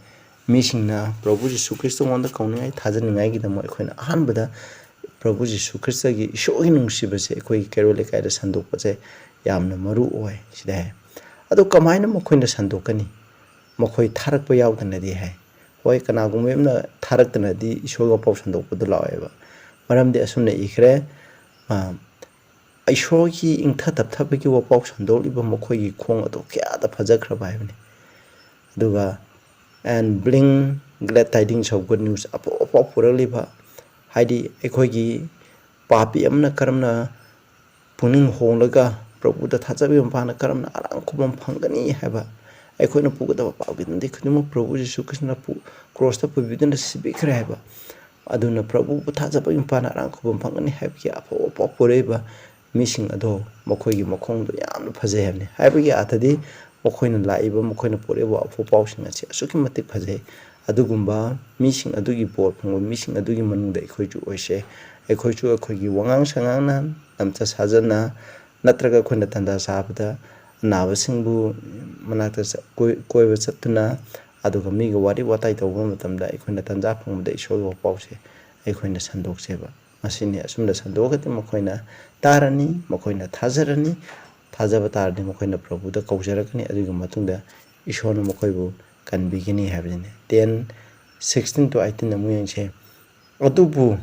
ꯃꯤꯁꯤꯡꯅ ꯄ꯭ꯔꯚꯨ ꯖꯤꯁꯨ ꯈ꯭ꯔꯤꯁꯇꯉꯣꯟꯗ ꯀꯧꯅꯤꯡꯉꯥꯏ, ꯊꯥꯖꯅꯤꯡꯉꯥꯏꯒꯤꯗꯃꯛ ꯑꯩꯈꯣꯏꯅ ꯑꯍꯥꯟꯕꯗ ꯄ꯭ꯔꯚꯨ ꯖꯤꯁꯨ ꯈ꯭ꯔꯤꯁꯇꯒꯤ ꯏꯁꯣꯔꯒꯤ ꯅꯨꯡꯁꯤꯕꯁꯦ ꯑꯩꯈꯣꯏꯒꯤ ꯀꯩꯔꯣꯜ ꯂꯩꯀꯥꯏꯗ ꯁꯟꯗꯣꯛꯄꯁꯦ ꯌꯥꯝꯅ ꯃꯔꯨ ꯑꯣꯏ꯫ ꯁꯤꯗ ꯍꯥꯏ꯫ ꯑꯗꯣ ꯀꯃꯥꯏꯅ ꯃꯈꯣꯏꯅ ꯁꯟꯗꯣꯛꯀꯅꯤ? ꯃꯈꯣꯏ ꯊꯥꯔꯛꯄ ꯌꯥꯎꯗꯅꯗꯤ ꯍꯥꯏ꯫ ꯍꯣꯏ, ꯀꯅꯥꯒꯨꯝꯕ ꯑꯃꯅ ꯊꯥꯔꯛꯇꯅꯗꯤ ꯏꯁꯣꯔꯒꯤ ꯄꯥꯎ ꯁꯟꯗꯣꯛꯄꯗꯨ ꯂꯥꯛꯑꯣꯏꯕ꯫ ꯃꯔꯝꯗꯤ ꯑꯁꯨꯝꯅ ꯏꯈ꯭ꯔꯦ, ꯑ, "ꯏꯁꯣꯔꯒꯤ ꯏꯪꯊ ꯇꯞꯊꯕꯒꯤ ꯋꯥꯄꯥꯎ ꯁꯟꯗꯣꯛꯂꯤꯕ ꯃꯈꯣꯏꯒꯤ ꯈꯣꯡ ꯑꯗꯨ ꯀꯌꯥꯗ ꯐꯖꯈ꯭ꯔꯕ" ꯍꯥꯏꯕꯅꯤ꯫ ꯑꯗꯨꯒ, "And bring glad tidings of good news", ꯑꯐꯥꯎ ꯑꯐꯥꯎ ꯄꯨꯔꯛꯂꯤꯕ, ꯍꯥꯏꯗꯤ ꯑꯩꯈꯣꯏꯒꯤ ꯄꯥꯄꯤ ꯑꯃꯅ ꯀꯔꯝꯅ ꯄꯨꯛꯅꯤꯡ ꯍꯣꯡꯂꯒ ꯄ꯭ꯔꯚꯨꯗ ꯊꯥꯖꯕꯒꯤ ꯃꯄꯥꯟꯅ ꯀꯔꯝꯅ ꯑꯔꯥꯝ ꯈꯨꯕꯝ ꯐꯪꯒꯅꯤ ꯍꯥꯏꯕ, ꯑꯩꯈꯣꯏꯅ ꯄꯨꯒꯗꯕ ꯄꯥꯞꯀꯤ ꯅꯨꯡꯗꯤ ꯈꯨꯗꯤꯡꯃꯛ ꯄ꯭ꯔꯚꯨ ꯖꯤꯁꯨ ꯈ꯭ꯔꯤꯁꯇꯅ ꯄꯨ-, ꯀ꯭ꯔꯣꯁꯇ ꯄꯨꯕꯤꯗꯨꯅ ꯁꯤꯕꯤꯈ꯭ꯔꯦ ꯍꯥꯏꯕ꯫ ꯑꯗꯨꯅ ꯄ꯭ꯔꯚꯨꯕꯨ ꯊꯥꯖꯕꯒꯤ ꯃꯄꯥꯟꯅ ꯑꯔꯥꯝ ꯈꯨꯕꯝ ꯐꯪꯒꯅꯤ ꯍꯥꯏꯕꯒꯤ ꯑꯐꯕ ꯄꯥꯎ ꯄꯨꯔꯛꯏꯕ ꯃꯤꯁꯤꯡ ꯑꯗꯣ ꯃꯈꯣꯏꯒꯤ ꯃꯈꯣꯡꯗꯣ ꯌꯥꯝꯅ ꯐꯖꯩ ꯍꯥꯏꯕꯅꯤ꯫ ꯍꯥꯏꯕꯒꯤ ꯑꯥꯊꯗꯤ ꯃꯈꯣꯏꯅ ꯂꯥꯛꯏꯕ, ꯃꯈꯣꯏꯅ ꯄꯨꯔꯛꯏꯕ ꯑꯐꯕ ꯄꯥꯎꯁꯤꯡ ꯑꯁꯤ ꯑꯁꯨꯛꯀꯤ ꯃꯇꯤꯛ ꯐꯖꯩ꯫ ꯑꯗꯨꯒꯨꯝꯕ ꯃꯤꯁꯤꯡ ꯑꯗꯨꯒꯤ ꯕꯣꯔ ꯐꯪꯕ ꯃꯤꯁꯤꯡ ꯑꯗꯨꯒꯤ ꯃꯅꯨꯡꯗ ꯑꯩꯈꯣꯏꯁꯨ ꯑꯣꯏꯁꯦ꯫ ꯑꯩꯈꯣꯏꯁꯨ ꯑꯩꯈꯣꯏꯒꯤ ꯋꯥꯉꯥꯡ ꯁꯉꯥꯡꯅ, ꯂꯝꯆꯠ ꯁꯥꯖꯠꯅ, ꯅꯠꯇ꯭ꯔꯒ ꯑꯩꯈꯣꯏꯅ ꯇꯥꯟꯖꯥ ꯆꯥꯕꯗ ꯑꯅꯥꯕꯁꯤꯡꯕꯨ ꯃꯅꯥꯛꯇ ꯆꯠ-, ꯀꯣꯏ-, ꯀꯣꯏꯕ ꯆꯠꯇꯨꯅ, ꯑꯗꯨꯒ ꯃꯤꯒ ꯋꯥꯔꯤ ꯋꯥꯇꯥꯏ ꯇꯧꯕ ꯃꯇꯝꯗ ꯑꯩꯈꯣꯏꯅ ꯇꯥꯟꯖꯥ ꯐꯪꯕꯗ ꯏꯁꯣꯔꯒꯤ ꯄꯥꯎꯁꯦ ꯑꯩꯈꯣꯏꯅ ꯁꯟꯗꯣꯛꯆꯦꯕ꯫ ꯃꯁꯤꯅꯤ꯫ ꯑꯁꯨꯝꯅ ꯁꯟꯗꯣꯛꯑꯒꯗꯤ ꯃꯈꯣꯏꯅ ꯇꯥꯔꯅꯤ, ꯃꯈꯣꯏꯅ ꯊꯥꯖꯔꯅꯤ꯫ ꯊꯥꯖꯕ ꯇꯥꯔꯗꯤ ꯃꯈꯣꯏꯅ ꯄ꯭ꯔꯚꯨꯗ ꯀꯧꯖꯔꯛꯀꯅꯤ꯫ ꯑꯗꯨꯒꯤ ꯃꯇꯨꯡꯗ ꯏꯁꯣꯔꯅ ꯃꯈꯣꯏꯕꯨ ꯀꯟꯕꯤꯒꯅꯤ ꯍꯥꯏꯕꯁꯤꯅꯤ꯫ Ten, sixteen to eighteen ꯑꯃꯨꯛ ꯌꯦꯡꯁꯦ꯫ ꯑꯗꯨꯕꯨ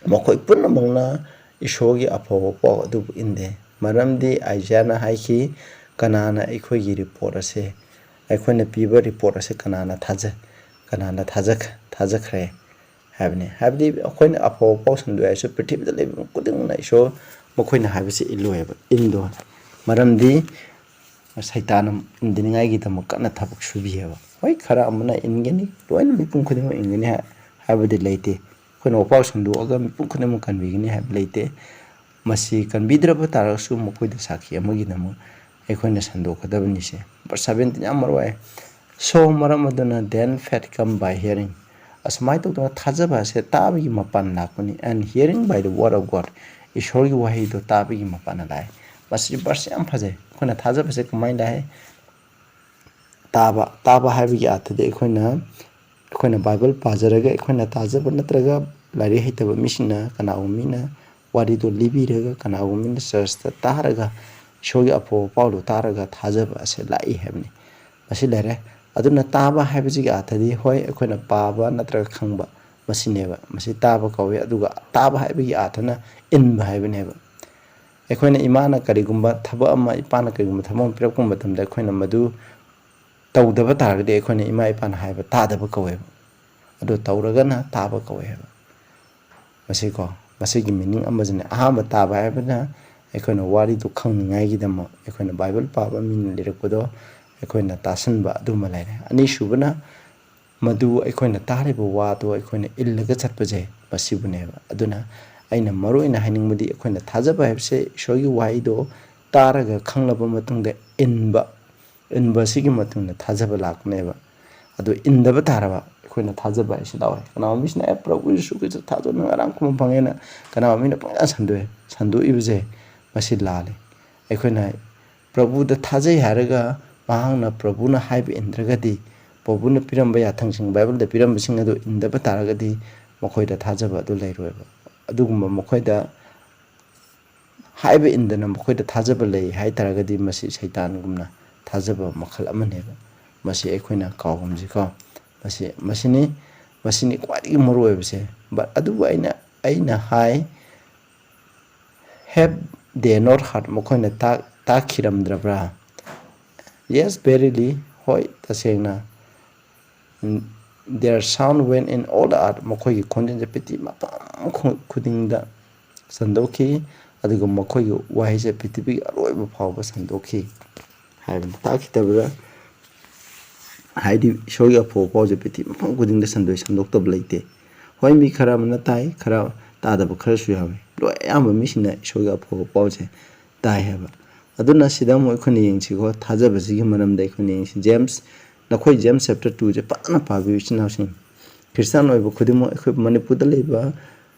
ꯃꯈꯣꯏ ꯄꯨꯝꯅꯃꯛꯅ ꯏꯁꯣꯔꯒꯤ ꯑꯐꯕ ꯄꯥꯎ ꯑꯗꯨꯕꯨ ꯏꯟꯗꯦ꯫ ꯃꯔꯝꯗꯤ ꯑꯥꯏꯖꯥꯌꯥꯅ ꯍꯥꯏꯈꯤ, "ꯀꯅꯥꯅ ꯑꯩꯈꯣꯏꯒꯤ ꯔꯤꯄꯣꯔꯠ ꯑꯁꯦ, ꯑꯩꯈꯣꯏꯅ ꯄꯤꯕ ꯔꯤꯄꯣꯔꯠ ꯑꯁꯦ ꯀꯅꯥꯅ ꯊꯥꯖ-, ꯀꯅꯥꯅ ꯊꯥꯖꯈ-, ꯊꯥꯖꯈ꯭ꯔꯦ?" ꯍꯥꯏꯕꯅꯤ꯫ ꯍꯥꯏꯕꯗꯤ ꯑꯩꯈꯣꯏꯅ ꯑꯐꯕ ꯄꯥꯎ ꯁꯟꯗꯣꯛꯑꯦ ꯍꯥꯏꯔꯁꯨ ꯄ꯭ꯔꯤꯊꯤꯕꯤꯗ ꯂꯩꯕ ꯃꯤ ꯈꯨꯗꯤꯡꯃꯛꯅ ꯏꯁꯣꯔ ꯃꯈꯣꯏꯅ ꯍꯥꯏꯕꯁꯤ ꯏꯜꯂꯣꯏꯕ, ꯏꯟꯗꯣꯏ꯫ ꯃꯔꯝꯗꯤ ꯁꯩꯇꯥꯟꯅ ꯏꯟꯗꯅꯤꯡꯉꯥꯏꯒꯤꯗꯃꯛ ꯀꯟꯅ ꯊꯕꯛ ꯁꯨꯕꯤꯑꯕ꯫ ꯍꯣꯏ, ꯈꯔ ꯑꯃꯅ ꯏꯟꯒꯅꯤ, ꯂꯣꯏꯅ ꯃꯤꯄꯨꯝ ꯈꯨꯗꯤꯡꯃꯛ ꯏꯟꯒꯅꯤ ꯍꯥꯏ-, ꯍꯥꯏꯕꯗꯤ ꯂꯩꯇꯦ꯫ ꯑꯩꯈꯣꯏꯅ ꯋꯥꯄꯥꯎ ꯁꯟꯗꯣꯛꯑꯒ ꯃꯤꯄꯨꯝ ꯈꯨꯗꯤꯡꯃꯛ ꯀꯟꯕꯤꯒꯅꯤ ꯍꯥꯏꯕ ꯂꯩꯇꯦ꯫ ꯃꯁꯤ ꯀꯟꯕꯤꯗ꯭ꯔꯕ ꯇꯥꯔꯒꯁꯨ ꯃꯈꯣꯏꯗ ꯁꯥꯈꯤ ꯑꯃꯒꯤꯗꯃꯛ ꯑꯩꯈꯣꯏꯅ ꯁꯟꯗꯣꯛꯀꯗꯕꯅꯤꯁꯦ꯫ Verse seventeen ꯌꯥꯝ ꯃꯔꯨ ꯑꯣꯏ꯫ "So ꯃꯔꯝ ꯑꯗꯨꯅ then faith come by hearing." ꯑꯁꯨꯃꯥꯏꯅ ꯇꯧꯗꯅ ꯊꯥꯖꯕ ꯑꯁꯦ ꯇꯥꯕꯒꯤ ꯃꯄꯥꯟ ꯂꯥꯛꯄꯅꯤ, "and hearing by the word of God." ꯏꯁꯣꯔꯒꯤ ꯋꯥꯍꯩꯗꯣ ꯇꯥꯕꯒꯤ ꯃꯄꯥꯟꯅ ꯂꯥꯛꯑꯦ꯫ ꯃꯁꯤ verse ꯌꯥꯝ ꯐꯖꯩ꯫ ꯑꯩꯈꯣꯏꯅ ꯊꯥꯖꯕꯁꯦ ꯀꯃꯥꯏꯅ ꯂꯥꯛꯑꯦ? ꯇꯥꯕ, ꯇꯥꯕ ꯍꯥꯏꯕꯒꯤ ꯑꯥꯔꯊꯗꯤ ꯑꯩꯈꯣꯏꯅ, ꯑꯩꯈꯣꯏꯅ ꯕꯥꯏꯕꯜ ꯄꯥꯖꯔꯒ ꯑꯩꯈꯣꯏꯅ ꯇꯥꯖꯕ ꯅꯠꯇ꯭ꯔꯒ ꯂꯥꯏꯔꯤꯛ ꯍꯩꯇꯕ ꯃꯤꯁꯤꯡꯅ ꯀꯅꯥꯒꯨꯝꯕ ꯃꯤꯅ ꯋꯥꯔꯤꯗꯣ ꯂꯤꯕꯤꯔꯒ, ꯀꯅꯥꯒꯨꯝꯕ ꯃꯤꯅ ꯆꯔꯆꯇ ꯇꯥꯔꯒ ꯏꯁꯣꯔꯒꯤ ꯑꯐꯕ ꯄꯥꯎꯗꯣ ꯇꯥꯔꯒ ꯊꯥꯖꯕ ꯑꯁꯦ ꯂꯥꯛꯏ ꯍꯥꯏꯕꯅꯤ꯫ ꯃꯁꯤ ꯂꯩꯔꯦ꯫ ꯑꯗꯨꯅ ꯇꯥꯕ ꯍꯥꯏꯕꯁꯤꯒꯤ ꯑꯥꯔꯊꯗꯤ, ꯍꯣꯏ, ꯑꯩꯈꯣꯏꯅ ꯄꯥꯕ ꯅꯠꯇ꯭ꯔꯒ ꯈꯪꯕ, ꯃꯁꯤꯅꯦꯕ꯫ ꯃꯁꯤ ꯇꯥꯕ ꯀꯧꯏ꯫ ꯑꯗꯨꯒ ꯇꯥꯕ ꯍꯥꯏꯕꯒꯤ ꯑꯥꯔꯊꯅ ꯏꯟꯕ ꯍꯥꯏꯕꯅꯦꯕ꯫ ꯑꯩꯈꯣꯏꯅ ꯏꯃꯥꯅ ꯀꯔꯤꯒꯨꯝꯕ ꯊꯕꯛ ꯑꯃ, ꯏꯄꯥꯅ ꯀꯔꯤꯒꯨꯝꯕ ꯊꯕꯛ ꯑꯃ ꯄꯤꯔꯛꯄ ꯃꯇꯝꯗ ꯑꯩꯈꯣꯏꯅ ꯃꯗꯨ ꯇꯧꯗꯕ ꯇꯥꯔꯒꯗꯤ ꯑꯩꯈꯣꯏꯅ ꯏꯃꯥ ꯏꯄꯥꯅ ꯍꯥꯏꯕ ꯇꯥꯗꯕ ꯀꯧꯋꯦꯕ꯫ ꯑꯗꯨ ꯇꯧꯔꯒꯅ ꯇꯥꯕ ꯀꯧꯋꯦ ꯍꯥꯏꯕ꯫ ꯃꯁꯤꯀꯣ, ꯃꯁꯤꯒꯤ meaning ꯑꯃꯁꯤꯅ ꯑꯍꯥꯟꯕ ꯇꯥꯕ ꯍꯥꯏꯕꯅ ꯑꯩꯈꯣꯏꯅ ꯋꯥꯔꯤꯗꯨ ꯈꯪꯅꯤꯡꯉꯥꯏꯒꯤꯗꯃꯛ ꯑꯩꯈꯣꯏꯅ ꯕꯥꯏꯕꯜ ꯄꯥꯕ, ꯃꯤꯅ ꯂꯤꯔꯛꯄꯗꯣ ꯑꯩꯈꯣꯏꯅ ꯇꯥꯁꯟꯕ ꯑꯗꯨꯃ ꯂꯩꯔꯦ꯫ ꯑꯅꯤꯁꯨꯕꯅ ꯃꯗꯨ ꯑꯩꯈꯣꯏꯅ ꯇꯥꯔꯤꯕ ꯋꯥꯗꯣ ꯑꯩꯈꯣꯏꯅ ꯏꯜꯂꯒ ꯆꯠꯄꯁꯦ, ꯃꯁꯤꯕꯨꯅꯦꯕ꯫ ꯑꯗꯨꯅ ꯑꯩꯅ ꯃꯔꯨ ꯑꯣꯏꯅ ꯍꯥꯏꯅꯤꯡꯕꯗꯤ, ꯑꯩꯈꯣꯏꯅ ꯊꯥꯖꯕ ꯍꯥꯏꯕꯁꯦ ꯏꯁꯣꯔꯒꯤ ꯋꯥꯍꯩꯗꯣ ꯇꯥꯔꯒ ꯈꯪꯂꯕ ꯃꯇꯨꯡꯗ ꯏꯟꯕ, ꯏꯟꯕ ꯑꯁꯤꯒꯤ ꯃꯇꯨꯡꯗ ꯊꯥꯖꯕ ꯂꯥꯛꯄꯅꯦꯕ꯫ ꯑꯗꯨ ꯏꯟꯗꯕ ꯇꯥꯔꯕ ꯑꯩꯈꯣꯏꯅ ꯊꯥꯖꯕ ꯍꯥꯏꯁꯤ ꯂꯥꯛꯑꯣꯏ꯫ ꯀꯅꯥꯒꯨꯝꯕ ꯃꯤꯁꯤꯅ, "ꯑꯦ, ꯄ꯭ꯔꯚꯨ ꯌꯤꯁꯨ ꯈ꯭ꯔꯤꯁꯇ ꯊꯥꯖꯧ, ꯅꯪ ꯑꯔꯥꯝ ꯈꯨꯝꯕ ꯐꯪꯉꯦꯅ" ꯀꯅꯥꯒꯨꯝꯕ ꯃꯤꯅ ꯄꯪꯁꯥꯟ ꯁꯟꯗꯣꯛꯑꯦ꯫ ꯁꯟꯗꯣꯛꯏꯕꯁꯦ ꯃꯁꯤ ꯂꯥꯜꯂꯦ꯫ ꯑꯩꯈꯣꯏꯅ ꯄ꯭ꯔꯚꯨꯗ ꯊꯥꯖꯩ ꯍꯥꯏꯔꯒ ꯃꯍꯥꯛꯅ ꯄ꯭ꯔꯚꯨꯅ ꯍꯥꯏꯕ ꯏꯟꯗ꯭ꯔꯒꯗꯤ, ꯄ꯭ꯔꯚꯨꯅ ꯄꯤꯔꯝꯕ ꯌꯥꯊꯪꯁꯤꯡ, ꯕꯥꯏꯕꯜꯗ ꯄꯤꯔꯝꯕꯁꯤꯡ ꯑꯗꯨ ꯏꯟꯗꯕ ꯇꯥꯔꯒꯗꯤ, ꯃꯈꯣꯏꯗ ꯊꯥꯖꯕ ꯑꯗꯨ ꯂꯩꯔꯣꯏꯕ꯫ ꯑꯗꯨꯒꯨꯝꯕ ꯃꯈꯣꯏꯗ ꯍꯥꯏꯕ ꯏꯟꯗꯅ ꯃꯈꯣꯏꯗ ꯊꯥꯖꯕ ꯂꯩ ꯍꯥꯏ ꯇꯥꯔꯒꯗꯤ, ꯃꯁꯤ ꯁꯩꯇꯥꯟꯒꯨꯝꯅ ꯊꯥꯖꯕ ꯃꯈꯜ ꯑꯃꯅꯦꯕ꯫ ꯃꯁꯤ ꯑꯩꯈꯣꯏꯅ ꯀꯥꯎꯒꯨꯝꯁꯤꯀꯣ꯫ ꯃꯁꯤ, ꯃꯁꯤꯅꯤ, ꯃꯁꯤꯅꯤ ꯈ꯭ꯋꯥꯏꯗꯒꯤ ꯃꯔꯨ ꯑꯣꯏꯕꯁꯦ꯫ But ꯑꯗꯨꯕꯨ ꯑꯩꯅ, ꯑꯩꯅ ꯍꯥꯏ, "Have they not heard?" ꯃꯈꯣꯏꯅ ꯇꯥꯛ-, ꯇꯥꯛꯈꯤꯔꯝꯗ꯭ꯔꯕ꯭ꯔꯥ? Yes, verily, ꯍꯣꯏ, ꯇꯁꯦꯡꯅ꯫ "Their sound went in all the earth." ꯃꯈꯣꯏꯒꯤ ꯈꯣꯟꯖꯦꯜꯁꯦ ꯄ꯭ꯔꯤꯊꯤꯕꯤ ꯃꯐꯝ ꯈꯨ-, ꯈꯨꯗꯤꯡꯗ ꯁꯟꯗꯣꯛꯈꯤ, ꯑꯗꯨꯒ ꯃꯈꯣꯏꯒꯤ ꯋꯥꯍꯩꯁꯦ ꯄ꯭ꯔꯤꯊꯤꯕꯤꯒꯤ ꯑꯔꯣꯏꯕ ꯐꯥꯎꯕ ꯁꯟꯗꯣꯛꯈꯤ ꯍꯥꯏꯕꯅꯤ꯫ ꯇꯥꯛꯈꯤꯗꯕ꯭ꯔꯥ? ꯍꯥꯏꯗꯤ, ꯏꯁꯣꯔꯒꯤ ꯑꯐꯕ ꯄꯥꯎꯁꯦ ꯄ꯭ꯔꯤꯊꯤꯕꯤ ꯃꯐꯝ ꯈꯨꯗꯤꯡꯗ ꯁꯟꯗꯣꯛꯏ, ꯁꯟꯗꯣꯛꯇꯕ ꯂꯩꯇꯦ꯫ ꯍꯣꯏ, ꯃꯤ ꯈꯔ ꯑꯃꯅ ꯇꯥꯏ, ꯈꯔ ꯇꯥꯗꯕ ꯈꯔꯁꯨ ꯌꯥꯎꯏ꯫ ꯂꯣꯏ, ꯑꯌꯥꯝꯕ ꯃꯤꯁꯤꯡꯅ ꯏꯁꯣꯔꯒꯤ ꯑꯐꯕ ꯄꯥꯎꯁꯦ ꯇꯥꯏ ꯍꯥꯏꯕ꯫ ꯑꯗꯨꯅ ꯁꯤꯗ ꯑꯃꯨꯛ ꯑꯩꯈꯣꯏꯅ ꯌꯦꯡꯁꯤꯀꯣ, ꯊꯥꯖꯕꯁꯤꯒꯤ ꯃꯔꯝꯗ ꯑꯩꯈꯣꯏꯅ ꯌꯦꯡꯁꯤ꯫ James, ꯅꯈꯣꯏ James chapter two ꯁꯦ ꯐꯖꯅ ꯄꯥꯕꯤꯌꯨ, ꯏꯆꯤꯟ ꯏꯅꯥꯎꯁꯤꯡ꯫ ꯈ꯭ꯔꯤꯁꯇꯥꯟ ꯑꯣꯏꯕ ꯈꯨꯗꯤꯡꯃꯛ, ꯑꯩꯈꯣꯏ ꯃꯅꯤꯄꯨꯔꯗ ꯂꯩꯕ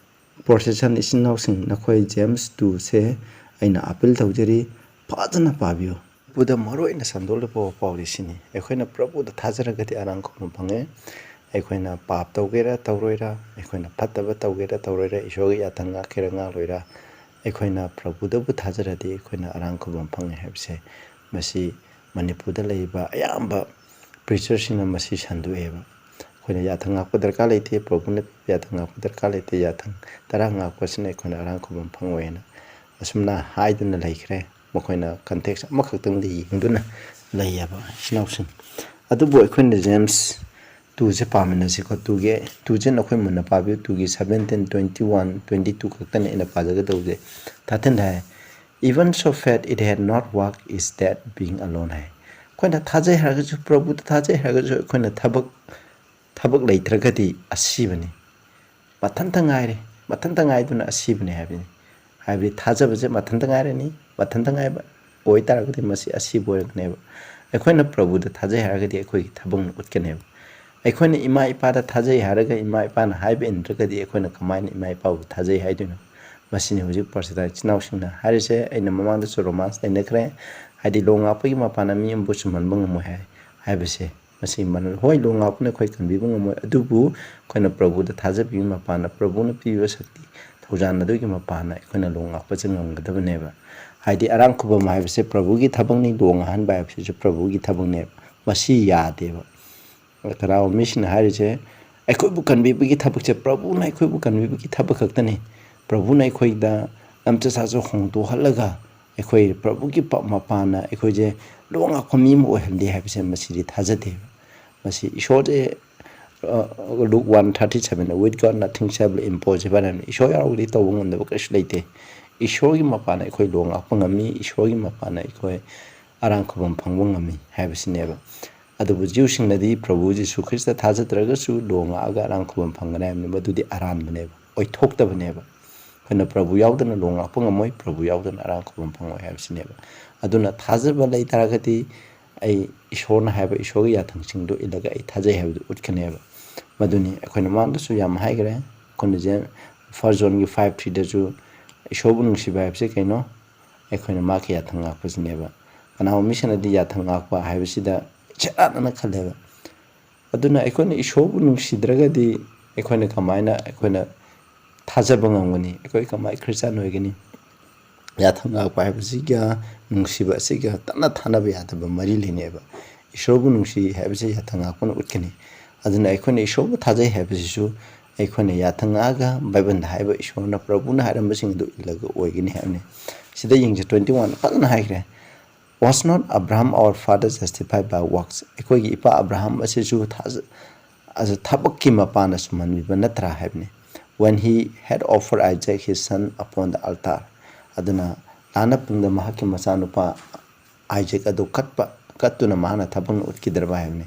Protestant ꯏꯆꯤꯟ ꯏꯅꯥꯎꯁꯤꯡ, ꯅꯈꯣꯏ James two ꯁꯦ ꯑꯩꯅ appeal ꯇꯧꯖꯔꯤ, ꯐꯖꯅ ꯄꯥꯕꯤꯌꯨ꯫ ꯄꯨꯗ ꯃꯔꯨ ꯑꯣꯏꯅ ꯁꯟꯗꯣꯛꯂꯤꯕ ꯄꯥꯎꯗꯤ ꯁꯤꯅꯤ: ꯑꯩꯈꯣꯏꯅ ꯄ꯭ꯔꯚꯨꯗ ꯊꯥꯖꯔꯒꯗꯤ ꯑꯔꯥꯝ ꯈꯨꯝꯕ ꯐꯪꯉꯦ꯫ ꯑꯩꯈꯣꯏꯅ ꯄꯥꯞ ꯇꯧꯒꯦꯔꯥ ꯇꯧꯔꯣꯏꯔꯥ, ꯑꯩꯈꯣꯏꯅ ꯐꯠꯇꯕ ꯇꯧꯒꯦꯔꯥ ꯇꯧꯔꯣꯏꯔꯥ, ꯏꯁꯣꯔꯒꯤ ꯌꯥꯊꯪ ꯉꯥꯛꯀꯦꯔꯥ ꯉꯥꯛꯂꯣꯏꯔꯥ, ꯑꯩꯈꯣꯏꯅ ꯄ꯭ꯔꯚꯨꯗꯕꯨ ꯊꯥꯖꯔꯗꯤ ꯑꯩꯈꯣꯏꯅ ꯑꯔꯥꯝ ꯈꯨꯝꯕ ꯐꯪꯉꯦ ꯍꯥꯏꯕꯁꯦ, ꯃꯁꯤ ꯃꯅꯤꯄꯨꯔꯗ ꯂꯩꯔꯤꯕ ꯑꯌꯥꯝꯕ preacher ꯁꯤꯡꯅ ꯃꯁꯤ ꯁꯟꯗꯣꯛꯑꯦꯕ꯫ ꯑꯩꯈꯣꯏꯅ ꯌꯥꯊꯪ ꯉꯥꯛꯄ ꯗꯔꯀꯥꯔ ꯂꯩꯇꯦ, ꯄ꯭ꯔꯚꯨꯅ ꯌꯥꯊꯪ ꯉꯥꯛꯄ ꯗꯔꯀꯥꯔ ꯂꯩꯇꯦ, ꯌꯥꯊꯪ ꯇꯔꯥ ꯉꯥꯛꯄꯁꯤꯅ ꯑꯩꯈꯣꯏꯅ ꯑꯔꯥꯝ ꯈꯨꯝꯕ ꯐꯪꯉꯣꯏꯅ ꯑꯁꯨꯝꯅ ꯍꯥꯏꯗꯨꯅ ꯂꯩꯈ꯭ꯔꯦ꯫ ꯃꯈꯣꯏꯅ context ꯑꯃꯈꯛꯇꯪꯗ ꯌꯦꯡꯗꯨꯅ ꯂꯩꯌꯦꯕ ꯏꯆꯤꯟ ꯏꯅꯥꯎꯁꯤꯡ꯫ ꯑꯗꯨꯕꯨ ꯑꯩꯈꯣꯏꯅ James two ꯁꯦ ꯄꯥꯃꯤꯟꯅꯁꯤꯀꯣ꯫ Two ꯒꯤ, two ꯁꯦ ꯅꯈꯣꯏ ꯃꯨꯟꯅ ꯄꯥꯕꯤꯌꯨ꯫ Two ꯒꯤ seventeen, twenty one, twenty two ꯈꯛꯇꯅꯤ ꯑꯩꯅ ꯄꯥꯖꯒꯗꯧꯕꯁꯦ꯫ Thirteen the high, "Even so faith it had not work is dead being alone" ꯍꯥꯏ꯫ ꯑꯩꯈꯣꯏꯅ ꯊꯥꯖꯩ ꯍꯥꯏꯔꯒꯁꯨ, ꯄ꯭ꯔꯚꯨꯗ ꯊꯥꯖꯩ ꯍꯥꯏꯔꯒꯁꯨ, ꯑꯩꯈꯣꯏꯅ ꯊꯕꯛ ꯊꯕꯛ ꯂꯩꯇ꯭ꯔꯒꯗꯤ ꯑꯁꯤꯕꯅꯤ꯫ ꯃꯊꯟꯇ ꯉꯥꯏꯔꯦ, ꯃꯊꯟꯇ ꯉꯥꯏꯗꯨꯅ ꯑꯁꯤꯕꯅꯤ ꯍꯥꯏꯕꯅꯤ꯫ ꯍꯥꯏꯕꯗꯤ ꯊꯥꯖꯕꯁꯦ ꯃꯊꯟꯇ ꯉꯥꯏꯔꯅꯤ, ꯃꯊꯟꯇ ꯉꯥꯏꯕ ꯑꯣꯏꯇꯥꯔꯒꯗꯤ ꯃꯁꯤ ꯑꯁꯤꯕ ꯑꯣꯏꯔꯛꯀꯅꯦꯕ꯫ ꯑꯩꯈꯣꯏꯅ ꯄ꯭ꯔꯚꯨꯗ ꯊꯥꯖꯩ ꯍꯥꯏꯔꯒꯗꯤ ꯑꯩꯈꯣꯏꯒꯤ ꯊꯕꯛꯅ ꯎꯠꯀꯅꯦꯕ꯫ ꯑꯩꯈꯣꯏꯅ ꯏꯃꯥ ꯏꯄꯥꯗ ꯊꯥꯖꯩ ꯍꯥꯏꯔꯒ ꯏꯃꯥ ꯏꯄꯥꯅ ꯍꯥꯏꯕ ꯏꯟꯗ꯭ꯔꯒꯗꯤ ꯑꯩꯈꯣꯏꯅ ꯀꯃꯥꯏꯅ ꯏꯃꯥ ꯏꯄꯥꯕꯨ ꯊꯥꯖꯩ ꯍꯥꯏꯗꯣꯏꯅꯣ? ꯃꯁꯤꯅꯤ ꯍꯧꯖꯤꯛ ꯄ꯭ꯔꯁꯤꯗ ꯏꯆꯤꯟ ꯏꯅꯥꯎꯁꯤꯡꯅ ꯍꯥꯏꯔꯤꯁꯦ꯫ ꯑꯩꯅ ꯃꯃꯥꯡꯗꯁꯨ ꯔꯣꯃꯥꯟꯁ ꯅꯩꯅꯈ꯭ꯔꯦ꯫ ꯍꯥꯏꯗꯤ ꯂꯣ ꯉꯥꯛꯄꯒꯤ ꯃꯄꯥꯟꯅ ꯃꯤ ꯑꯃꯕꯨ ꯆꯨꯝꯍꯟꯕ ꯉꯝꯃꯣꯏ ꯍꯥꯏ ꯍꯥꯏꯕꯁꯦ꯫ ꯃꯁꯤ ꯃꯅꯨꯡ ꯍꯣꯏ, ꯂꯣ ꯉꯥꯛꯄꯅ ꯑꯩꯈꯣꯏ ꯀꯟꯕꯤꯕ ꯉꯝꯃꯣꯏ, ꯑꯗꯨꯕꯨ ꯑꯩꯈꯣꯏꯅ ꯄ꯭ꯔꯚꯨꯗ ꯊꯥꯖꯕꯤꯕꯒꯤ ꯃꯄꯥꯟꯅ, ꯄ꯭ꯔꯚꯨꯅ ꯄꯤꯕ ꯁꯛꯇꯤ ꯊꯧꯖꯥꯟ ꯑꯗꯨꯒꯤ ꯃꯄꯥꯟꯅ ꯑꯩꯈꯣꯏꯅ ꯂꯣ ꯉꯥꯛꯄꯁꯦ ꯉꯝꯒꯗꯕꯅꯦꯕ꯫ ꯍꯥꯏꯗꯤ ꯑꯔꯥꯡ ꯈꯨꯕꯝ ꯍꯥꯏꯕꯁꯦ ꯄ꯭ꯔꯚꯨꯒꯤ ꯊꯕꯛꯅꯤ, ꯂꯣ ꯉꯥꯛꯍꯟꯕ ꯍꯥꯏꯕꯁꯤꯁꯨ ꯄ꯭ꯔꯚꯨꯒꯤ ꯊꯕꯛꯅꯦꯕ꯫ ꯃꯁꯤ ꯌꯥꯗꯦꯕ꯫ ꯀꯅꯥꯒꯨꯝꯕ ꯃꯤꯁꯤꯡꯅ ꯍꯥꯏꯔꯤꯁꯦ, ꯑꯩꯈꯣꯏꯕꯨ ꯀꯟꯕꯤꯕꯒꯤ ꯊꯕꯛꯁꯦ ꯄ꯭ꯔꯚꯨꯅ ꯑꯩꯈꯣꯏꯕꯨ ꯀꯟꯕꯤꯕꯒꯤ ꯊꯕꯛ ꯈꯛꯇꯅꯤ꯫ ꯄ꯭ꯔꯚꯨꯅ ꯑꯩꯈꯣꯏꯗ ꯂꯝꯆꯠ ꯁꯥꯖꯠ ꯍꯣꯡꯗꯣꯛꯍꯜꯂꯒ ꯑꯩꯈꯣꯏ ꯄ꯭ꯔꯚꯨꯒꯤ ꯄ-, ꯃꯄꯥꯟꯅ ꯑꯩꯈꯣꯏꯁꯦ ꯂꯣ ꯉꯥꯛꯄ ꯃꯤ ꯑꯃ ꯑꯣꯏꯍꯜꯂꯤ ꯍꯥꯏꯕꯁꯦ ꯃꯁꯤꯗꯤ ꯊꯥꯖꯗꯦꯕ꯫ ꯃꯁꯤ ꯏꯁꯣꯔꯁꯦ, ꯑ, Luke one thirty seven, "With God nothing shall be impossible" ꯍꯥꯏꯅ, ꯏꯁꯣꯔ ꯌꯥꯎꯔꯒꯗꯤ ꯇꯧꯕ ꯉꯝꯗꯕ ꯀꯔꯤꯁꯨ ꯂꯩꯇꯦ꯫ ꯏꯁꯣꯔꯒꯤ ꯃꯄꯥꯟꯅ ꯑꯩꯈꯣꯏ ꯂꯣ ꯉꯥꯛꯄ ꯉꯝꯃꯤ, ꯏꯁꯣꯔꯒꯤ ꯃꯄꯥꯟꯅ ꯑꯩꯈꯣꯏ ꯑꯔꯥꯡ ꯈꯨꯕꯝ ꯐꯪꯕ ꯉꯝꯃꯤ ꯍꯥꯏꯕꯁꯤꯅꯦꯕ꯫ ꯑꯗꯨꯕꯨ ꯖꯤꯎꯁꯤꯡꯅꯗꯤ ꯄ꯭ꯔꯚꯨ ꯖꯤꯁꯨ ꯈ꯭ꯔꯤꯁꯇ ꯊꯥꯖꯗ꯭ꯔꯒꯁꯨ ꯂꯣ ꯉꯥꯛꯑꯒ ꯑꯔꯥꯡ ꯈꯨꯕꯝ ꯐꯪꯒꯅꯤ ꯍꯥꯏꯕꯅꯤ꯫ ꯃꯗꯨꯗꯤ ꯑꯔꯥꯟꯕꯅꯦꯕ, ꯑꯣꯏꯊꯣꯛꯇꯕꯅꯦꯕ꯫ ꯑꯩꯈꯣꯏꯅ ꯄ꯭ꯔꯚꯨ ꯌꯥꯎꯗꯅ ꯂꯣ ꯉꯥꯛꯄ ꯉꯝꯃꯣꯏ, ꯄ꯭ꯔꯚꯨ ꯌꯥꯎꯗꯅ ꯑꯔꯥꯡ ꯈꯨꯕꯝ ꯐꯪꯉꯣꯏ ꯍꯥꯏꯕꯁꯤꯅꯦꯕ꯫ ꯑꯗꯨꯅ ꯊꯥꯖꯕ ꯂꯩ ꯇꯥꯔꯒꯗꯤ ꯑꯩ ꯏꯁꯣꯔꯅ ꯍꯥꯏꯕ ꯏꯁꯣꯔꯒꯤ ꯌꯥꯊꯪꯁꯤꯡꯗꯨ ꯏꯜꯂꯒ ꯑꯩ ꯊꯥꯖꯩ ꯍꯥꯏꯕꯗꯨ ꯎꯠꯀꯅꯦꯕ꯫ ꯃꯗꯨꯅꯤ ꯑꯩꯈꯣꯏꯅ ꯃꯃꯥꯡꯗꯁꯨ ꯌꯥꯝ ꯍꯥꯏꯈ꯭ꯔꯦ꯫ ꯑꯩꯈꯣꯏꯅ ꯖꯦ-, First Johnꯒꯤ five threeꯗꯁꯨ ꯏꯁꯣꯔꯕꯨ ꯅꯨꯡꯁꯤꯕ ꯍꯥꯏꯕꯁꯤ ꯀꯩꯅꯣ? ꯑꯩꯈꯣꯏꯅ ꯃꯍꯥꯛꯀꯤ ꯌꯥꯊꯪ ꯉꯥꯛꯄꯁꯤꯅꯦꯕ꯫ ꯀꯅꯥꯒꯨꯝꯕ ꯃꯤꯁꯤꯡꯅꯗꯤ ꯌꯥꯊꯪ ꯉꯥꯛꯄ ꯍꯥꯏꯕꯁꯤꯗ ꯁꯦꯔꯥꯟꯅꯅ ꯈꯜꯂꯦꯕ꯫ ꯑꯗꯨꯅ ꯑꯩꯈꯣꯏꯅ ꯏꯁꯣꯔꯕꯨ ꯅꯨꯡꯁꯤꯗ꯭ꯔꯒꯗꯤ ꯑꯩꯈꯣꯏꯅ ꯀꯃꯥꯏꯅ ꯑꯩꯈꯣꯏꯅ ꯊꯥꯖꯕ ꯉꯝꯒꯅꯤ? ꯑꯩꯈꯣꯏ ꯀꯃꯥꯏꯅ ꯈ꯭ꯔꯤꯁꯇꯥꯟ ꯑꯣꯏꯒꯅꯤ? ꯌꯥꯊꯪ ꯉꯥꯛꯄ ꯍꯥꯏꯕꯁꯤꯒ ꯅꯨꯡꯁꯤꯕ ꯑꯁꯤꯒ ꯇꯠꯅ ꯊꯥꯅꯕ ꯌꯥꯗꯕ ꯃꯔꯤ ꯂꯩꯅꯩꯕ꯫ ꯏꯁꯣꯔꯕꯨ ꯅꯨꯡꯁꯤ ꯍꯥꯏꯕꯁꯤ ꯌꯥꯊꯪ ꯉꯥꯛꯄꯅ ꯎꯠꯀꯅꯤ꯫ ꯑꯗꯨꯅ ꯑꯩꯈꯣꯏꯅ ꯏꯁꯣꯔꯕꯨ ꯊꯥꯖꯩ ꯍꯥꯏꯕꯁꯤꯁꯨ ꯑꯩꯈꯣꯏꯅ ꯌꯥꯊꯪ ꯉꯥꯛꯑꯒ ꯕꯥꯏꯕꯜꯗ ꯍꯥꯏꯕ ꯏꯁꯣꯔꯅ ꯄ꯭ꯔꯚꯨꯅ ꯍꯥꯏꯔꯝꯕꯁꯤꯡ ꯑꯗꯨ ꯏꯜꯂꯒ ꯑꯣꯏꯒꯅꯤ ꯍꯥꯏꯕꯅꯤ꯫ ꯁꯤꯗ ꯌꯦꯡꯁꯦ, twenty one ꯐꯖꯅ ꯍꯥꯏꯈ꯭ꯔꯦ꯫ "Was not Abraham our father justified by works?" ꯑꯩꯈꯣꯏꯒꯤ ꯏꯄꯥ ꯑꯕ꯭ꯔꯥꯍꯥꯝ ꯑꯁꯤꯁꯨ ꯊꯥꯖ-, ꯑꯁ, ꯊꯕꯛꯀꯤ ꯃꯄꯥꯟꯅ ꯁꯨꯝꯍꯟꯕꯤꯕ ꯅꯠꯇ꯭ꯔꯥ ꯍꯥꯏꯕꯅꯤ꯫ "When he had offered Isaac his son upon the altar." ꯑꯗꯨꯅ ꯂꯥꯟꯅ ꯄꯨꯡꯗ ꯃꯍꯥꯛꯀꯤ ꯃꯆꯥꯅꯨꯄꯥ ꯑꯥꯏꯖꯦꯛ ꯑꯗꯨ ꯀꯠꯄ, ꯀꯠꯇꯨꯅ ꯃꯍꯥꯛꯅ ꯊꯕꯛꯅ ꯎꯠꯈꯤꯗ꯭ꯔꯕ ꯍꯥꯏꯕꯅꯤ꯫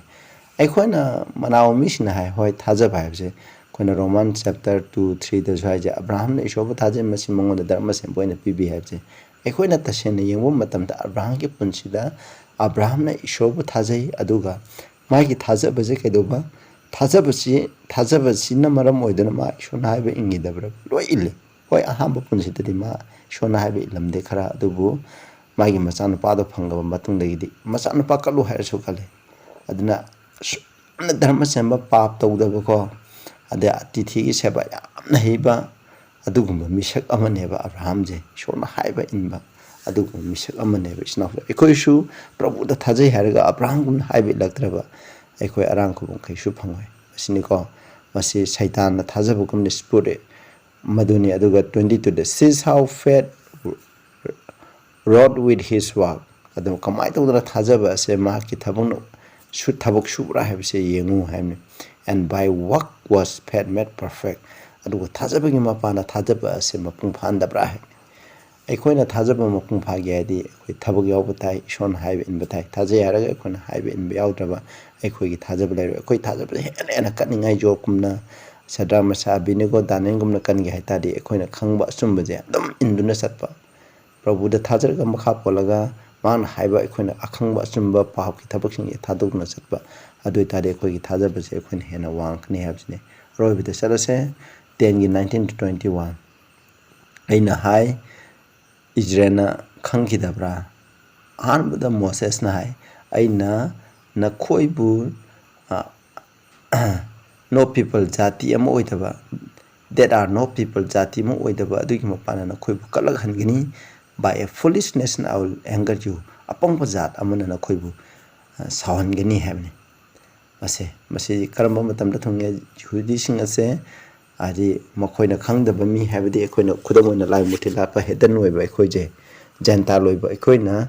ꯑꯩꯈꯣꯏꯅ ꯃꯅꯥꯎ ꯃꯤꯁꯤꯡꯅ ꯍꯥꯏ, ꯍꯣꯏ, ꯊꯥꯖꯕ ꯍꯥꯏꯕꯁꯦ ꯑꯩꯈꯣꯏꯅ Roman chapter two, three ꯗꯁꯨ ꯍꯥꯏꯁꯦ, "ꯑꯕ꯭ꯔꯥꯍꯥꯝꯅ ꯏꯁꯣꯔꯕꯨ ꯊꯥꯖꯩ, ꯃꯁꯤ ꯃꯉꯣꯟꯗ ꯙꯔꯃ ꯁꯦꯝꯕ ꯑꯣꯏꯅ ꯄꯤꯕꯤ" ꯍꯥꯏꯕꯁꯦ꯫ ꯑꯩꯈꯣꯏꯅ ꯇꯁꯦꯡꯅ ꯌꯦꯡꯕ ꯃꯇꯝꯗ, ꯑꯕ꯭ꯔꯥꯍꯥꯝꯒꯤ ꯄꯨꯟꯁꯤꯗ ꯑꯕ꯭ꯔꯥꯍꯥꯝꯅ ꯏꯁꯣꯔꯕꯨ ꯊꯥꯖꯩ, ꯑꯗꯨꯒ ꯃꯥꯒꯤ ꯊꯥꯖꯕꯁꯦ ꯀꯩꯗꯧꯕ? ꯊꯥꯖꯕꯁꯤ, ꯊꯥꯖꯕꯁꯤꯅ ꯃꯔꯝ ꯑꯣꯏꯗꯨꯅ ꯃꯥ ꯏꯁꯣꯔꯅ ꯍꯥꯏꯕ ꯏꯟꯈꯤꯗꯕ꯭ꯔꯥ? ꯂꯣꯏ ꯏꯜꯂꯤ꯫ ꯍꯣꯏ, ꯑꯍꯥꯟꯕ ꯄꯨꯟꯁꯤꯗꯗꯤ ꯃꯥ ꯏꯁꯣꯔꯅ ꯍꯥꯏꯕ ꯏꯜꯂꯝꯗꯦ ꯈꯔ, ꯑꯗꯨꯕꯨ ꯃꯥꯒꯤ ꯃꯆꯥꯅꯨꯄꯥꯗꯣ ꯐꯪꯂꯕ ꯃꯇꯨꯡꯗꯒꯤꯗꯤ, "ꯃꯆꯥꯅꯨꯄꯥ ꯀꯠꯂꯨ" ꯍꯥꯏꯔꯁꯨ ꯀꯜꯂꯤ꯫ ꯑꯗꯨꯅ ꯑꯁꯨꯛ ꯌꯥꯝꯅ ꯙꯔꯃ ꯆꯦꯟꯕ, ꯄꯥꯞ ꯇꯧꯗꯕꯀꯣ, ꯑꯗꯩ ꯑꯇꯤꯊꯤꯒꯤ ꯁꯦꯕꯥ ꯌꯥꯝꯅ ꯍꯩꯕ, ꯑꯗꯨꯒꯨꯝꯕ ꯃꯤꯁꯛ ꯑꯃꯅꯦꯕ ꯑꯕ꯭ꯔꯥꯍꯥꯝꯁꯦ, ꯏꯁꯣꯔꯅ ꯍꯥꯏꯕ ꯏꯟꯕ ꯑꯗꯨꯒꯨꯝꯕ ꯃꯤꯁꯛ ꯑꯃꯅꯦꯕ, ꯏꯆꯤꯟ ꯏꯅꯥꯎꯁꯦ꯫ ꯑꯩꯈꯣꯏꯁꯨ ꯄ꯭ꯔꯚꯨꯗ ꯊꯥꯖꯩ ꯍꯥꯏꯔꯒ ꯑꯕ꯭ꯔꯥꯍꯥꯝꯒꯨꯝꯅ ꯍꯥꯏꯕ ꯏꯜꯂꯛꯇ꯭ꯔꯕ ꯑꯩꯈꯣꯏ ꯑꯔꯥꯡ ꯈꯨꯕꯝ ꯀꯩꯁꯨ ꯐꯪꯉꯣꯏ꯫ ꯑꯁꯤꯅꯤꯀꯣ, ꯃꯁꯤ ꯁꯩꯇꯥꯟꯅ ꯊꯥꯖꯕꯒꯨꯝꯅ ꯁ꯭ꯄꯨꯔꯦ꯫ ꯃꯗꯨꯅꯤ꯫ ꯑꯗꯨꯒ twenty two the, "Sees how faith wrought with his work"꯫ ꯑꯗꯨ ꯀꯃꯥꯏꯅ ꯇꯧꯗꯅ ꯊꯥꯖꯕ ꯑꯁꯦ ꯃꯍꯥꯛꯀꯤ ꯊꯕꯛꯅ ꯁꯨ-, ꯊꯕꯛ ꯁꯨꯕ꯭ꯔꯥ ꯍꯥꯏꯕꯁꯦ ꯌꯦꯡꯉꯨ ꯍꯥꯏꯕꯅꯤ꯫ "And by work was faith made perfect"꯫ ꯑꯗꯨꯒ ꯊꯥꯖꯕꯒꯤ ꯃꯄꯥꯟꯅ ꯊꯥꯖꯕ ꯑꯁꯦ ꯃꯄꯨꯡ ꯐꯥꯍꯟꯗꯕ꯭ꯔꯥ ꯍꯥꯏꯕꯅꯤ꯫ ꯑꯩꯈꯣꯏꯅ ꯊꯥꯖꯕ ꯃꯄꯨꯡ ꯐꯥꯒꯦ ꯍꯥꯏꯗꯤ ꯑꯩꯈꯣꯏ ꯊꯕꯛ ꯌꯥꯎꯕ ꯇꯥꯏ, ꯏꯁꯣꯔꯅ ꯍꯥꯏꯕ ꯏꯟꯕ ꯇꯥꯏ꯫ ꯊꯥꯖꯩ ꯍꯥꯏꯔꯒ ꯑꯩꯈꯣꯏꯅ ꯍꯥꯏꯕ ꯏꯟꯕ ꯌꯥꯎꯗ꯭ꯔꯕ ꯑꯩꯈꯣꯏꯒꯤ ꯊꯥꯖꯕ ꯂꯩꯔꯣꯏ꯫ ꯑꯩꯈꯣꯏ ꯊꯥꯖꯕꯁꯦ ꯍꯦꯟꯅ ꯍꯦꯟꯅ ꯀꯟꯅꯤꯡꯉꯥꯏ, ꯖꯣꯕꯀꯨꯝꯅ, ꯁꯗ꯭ꯔꯥꯛ, ꯃꯦꯁꯥꯛ, ꯑꯕꯦꯗꯅꯦꯒꯣ, ꯗꯥꯅꯤꯌꯦꯜꯒꯨꯝꯅ ꯀꯟꯒꯦ ꯍꯥꯏ ꯇꯥꯔꯗꯤ, ꯑꯩꯈꯣꯏꯅ ꯈꯪꯕ ꯑꯆꯨꯝꯕꯁꯦ ꯑꯗꯨꯝ ꯏꯟꯗꯨꯅ ꯆꯠꯄ, ꯄ꯭ꯔꯚꯨꯗ ꯊꯥꯖꯔꯒ ꯃꯈꯥ ꯄꯣꯜꯂꯒ ꯃꯥꯅ ꯍꯥꯏꯕ ꯑꯩꯈꯣꯏꯅ ꯑꯈꯪꯕ ꯑꯆꯨꯝꯕ ꯄꯥꯞꯀꯤ ꯊꯕꯛꯁꯤꯡꯁꯦ ꯊꯥꯗꯣꯛꯇꯨꯅ ꯆꯠꯄ꯫ ꯑꯗꯨ ꯑꯣꯏ ꯇꯥꯔꯗꯤ ꯑꯩꯈꯣꯏꯒꯤ ꯊꯥꯖꯕꯁꯦ ꯑꯩꯈꯣꯏꯅ ꯍꯦꯟꯅ ꯋꯥꯡꯉꯛꯀꯅꯤ ꯍꯥꯏꯕꯁꯤꯅꯤ꯫ ꯑꯔꯣꯏꯕꯗ ꯆꯠꯂꯁꯦ, ten ꯒꯤ nineteen to twenty one꯫ ꯑꯩꯅ ꯍꯥꯏ, ꯏꯖꯔꯦꯜꯅ ꯈꯪꯈꯤꯗꯕ꯭ꯔꯥ? ꯑꯍꯥꯟꯕꯗ ꯃꯣꯁꯦꯁꯅ ꯍꯥꯏ, "ꯑꯩꯅ ꯅꯈꯣꯏꯕꯨ, ꯑ, no people, ꯖꯥꯇꯤ ꯑꯃ ꯑꯣꯏꯗꯕ, that are no people, ꯖꯥꯇꯤ ꯑꯃ ꯑꯣꯏꯗꯕ ꯑꯗꯨꯒꯤ ꯃꯄꯥꯟꯅ ꯅꯈꯣꯏꯕꯨ ꯀꯜꯂꯛꯍꯟꯒꯅꯤ, by a foolish nation I will anger you, ꯑꯄꯪꯕ ꯖꯥꯠ ꯑꯃꯅ ꯅꯈꯣꯏꯕꯨ, ꯑ, ꯁꯥꯎꯍꯟꯒꯅꯤ" ꯍꯥꯏꯕꯅꯤ꯫ ꯃꯁꯦ, ꯃꯁꯤ ꯀꯔꯝꯕ ꯃꯇꯝꯗ ꯊꯨꯡꯉꯦ? ꯌꯍꯨꯗꯤꯁꯤꯡ ꯑꯁꯦ, ꯍꯥꯏꯗꯤ, ꯃꯈꯣꯏꯅ ꯈꯪꯗꯕ ꯃꯤ, ꯍꯥꯏꯕꯗꯤ ꯑꯩꯈꯣꯏꯅ ꯈꯨꯗꯝ ꯑꯣꯏꯅ ꯂꯥꯏ ꯃꯨꯔꯇꯤ ꯂꯥꯠꯄ heathen ꯑꯣꯏꯕ ꯑꯩꯈꯣꯏꯁꯦ, ꯖꯦꯟꯇꯥꯏꯜ ꯑꯣꯏꯕ ꯑꯩꯈꯣꯏꯅ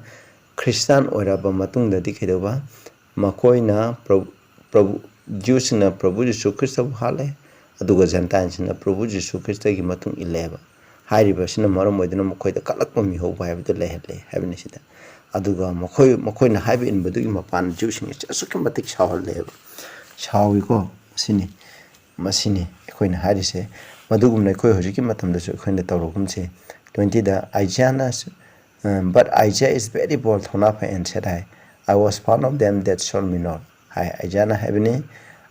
ꯈ꯭ꯔꯤꯁꯇꯥꯟ ꯑꯣꯏꯔꯕ ꯃꯇꯨꯡꯗꯗꯤ ꯀꯩꯗꯧꯕ? ꯃꯈꯣꯏꯅ ꯄ꯭ꯔꯚꯨ, ꯄ꯭ꯔꯚꯨ, ꯖ꯭ꯌꯨꯁꯤꯡꯅ ꯄ꯭ꯔꯚꯨ ꯖꯤꯁꯨ ꯈ꯭ꯔꯤꯁꯇꯕꯨ ꯍꯥꯠꯂꯦ, ꯑꯗꯨꯒ ꯖꯦꯟꯇꯥꯏꯜꯁꯤꯡꯅ ꯄ꯭ꯔꯚꯨ ꯖꯤꯁꯨ ꯈ꯭ꯔꯤꯁꯇꯒꯤ ꯃꯇꯨꯡ ꯏꯜꯂꯦꯕ꯫ ꯍꯥꯏꯔꯤꯕ ꯑꯁꯤꯅ ꯃꯔꯝ ꯑꯣꯏꯗꯨꯅ ꯃꯈꯣꯏꯗ ꯀꯜꯂꯛꯄ ꯃꯤꯍꯧꯕ ꯍꯥꯏꯕꯗꯨ ꯂꯩꯍꯜꯂꯦ ꯍꯥꯏꯕꯅꯤ ꯁꯤꯗ꯫ ꯑꯗꯨꯒ ꯃꯈꯣꯏ ꯃꯈꯣꯏꯅ ꯍꯥꯏꯕ ꯏꯟꯕꯗꯨꯒꯤ ꯃꯄꯥꯟ ꯖ꯭ꯌꯨꯁꯤꯡ ꯑꯁꯤ ꯑꯁꯨꯛꯀꯤ ꯃꯇꯤꯛ ꯁꯥꯎꯍꯜꯂꯦꯕ꯫ ꯁꯥꯎꯏꯀꯣ꯫ ꯃꯁꯤꯅꯤ ꯃꯁꯤꯅꯤ ꯑꯩꯈꯣꯏꯅ ꯍꯥꯏꯔꯤꯁꯦ꯫ ꯃꯗꯨꯒꯨꯝꯅ ꯑꯩꯈꯣꯏ ꯍꯧꯖꯤꯛꯀꯤ ꯃꯇꯝꯗꯁꯨ ꯑꯩꯈꯣꯏꯅ ꯇꯧꯔꯒꯨꯝꯁꯦ꯫ Twenty the Isaiahꯅ, "But Isaiah is very bold, ꯊꯧꯅꯥ ꯐꯩ and said, I, I was found of them that sought me not." ꯍꯥꯏ꯫ ꯑꯥꯏꯖꯥꯌꯥꯅ ꯍꯥꯏꯕꯅꯤ,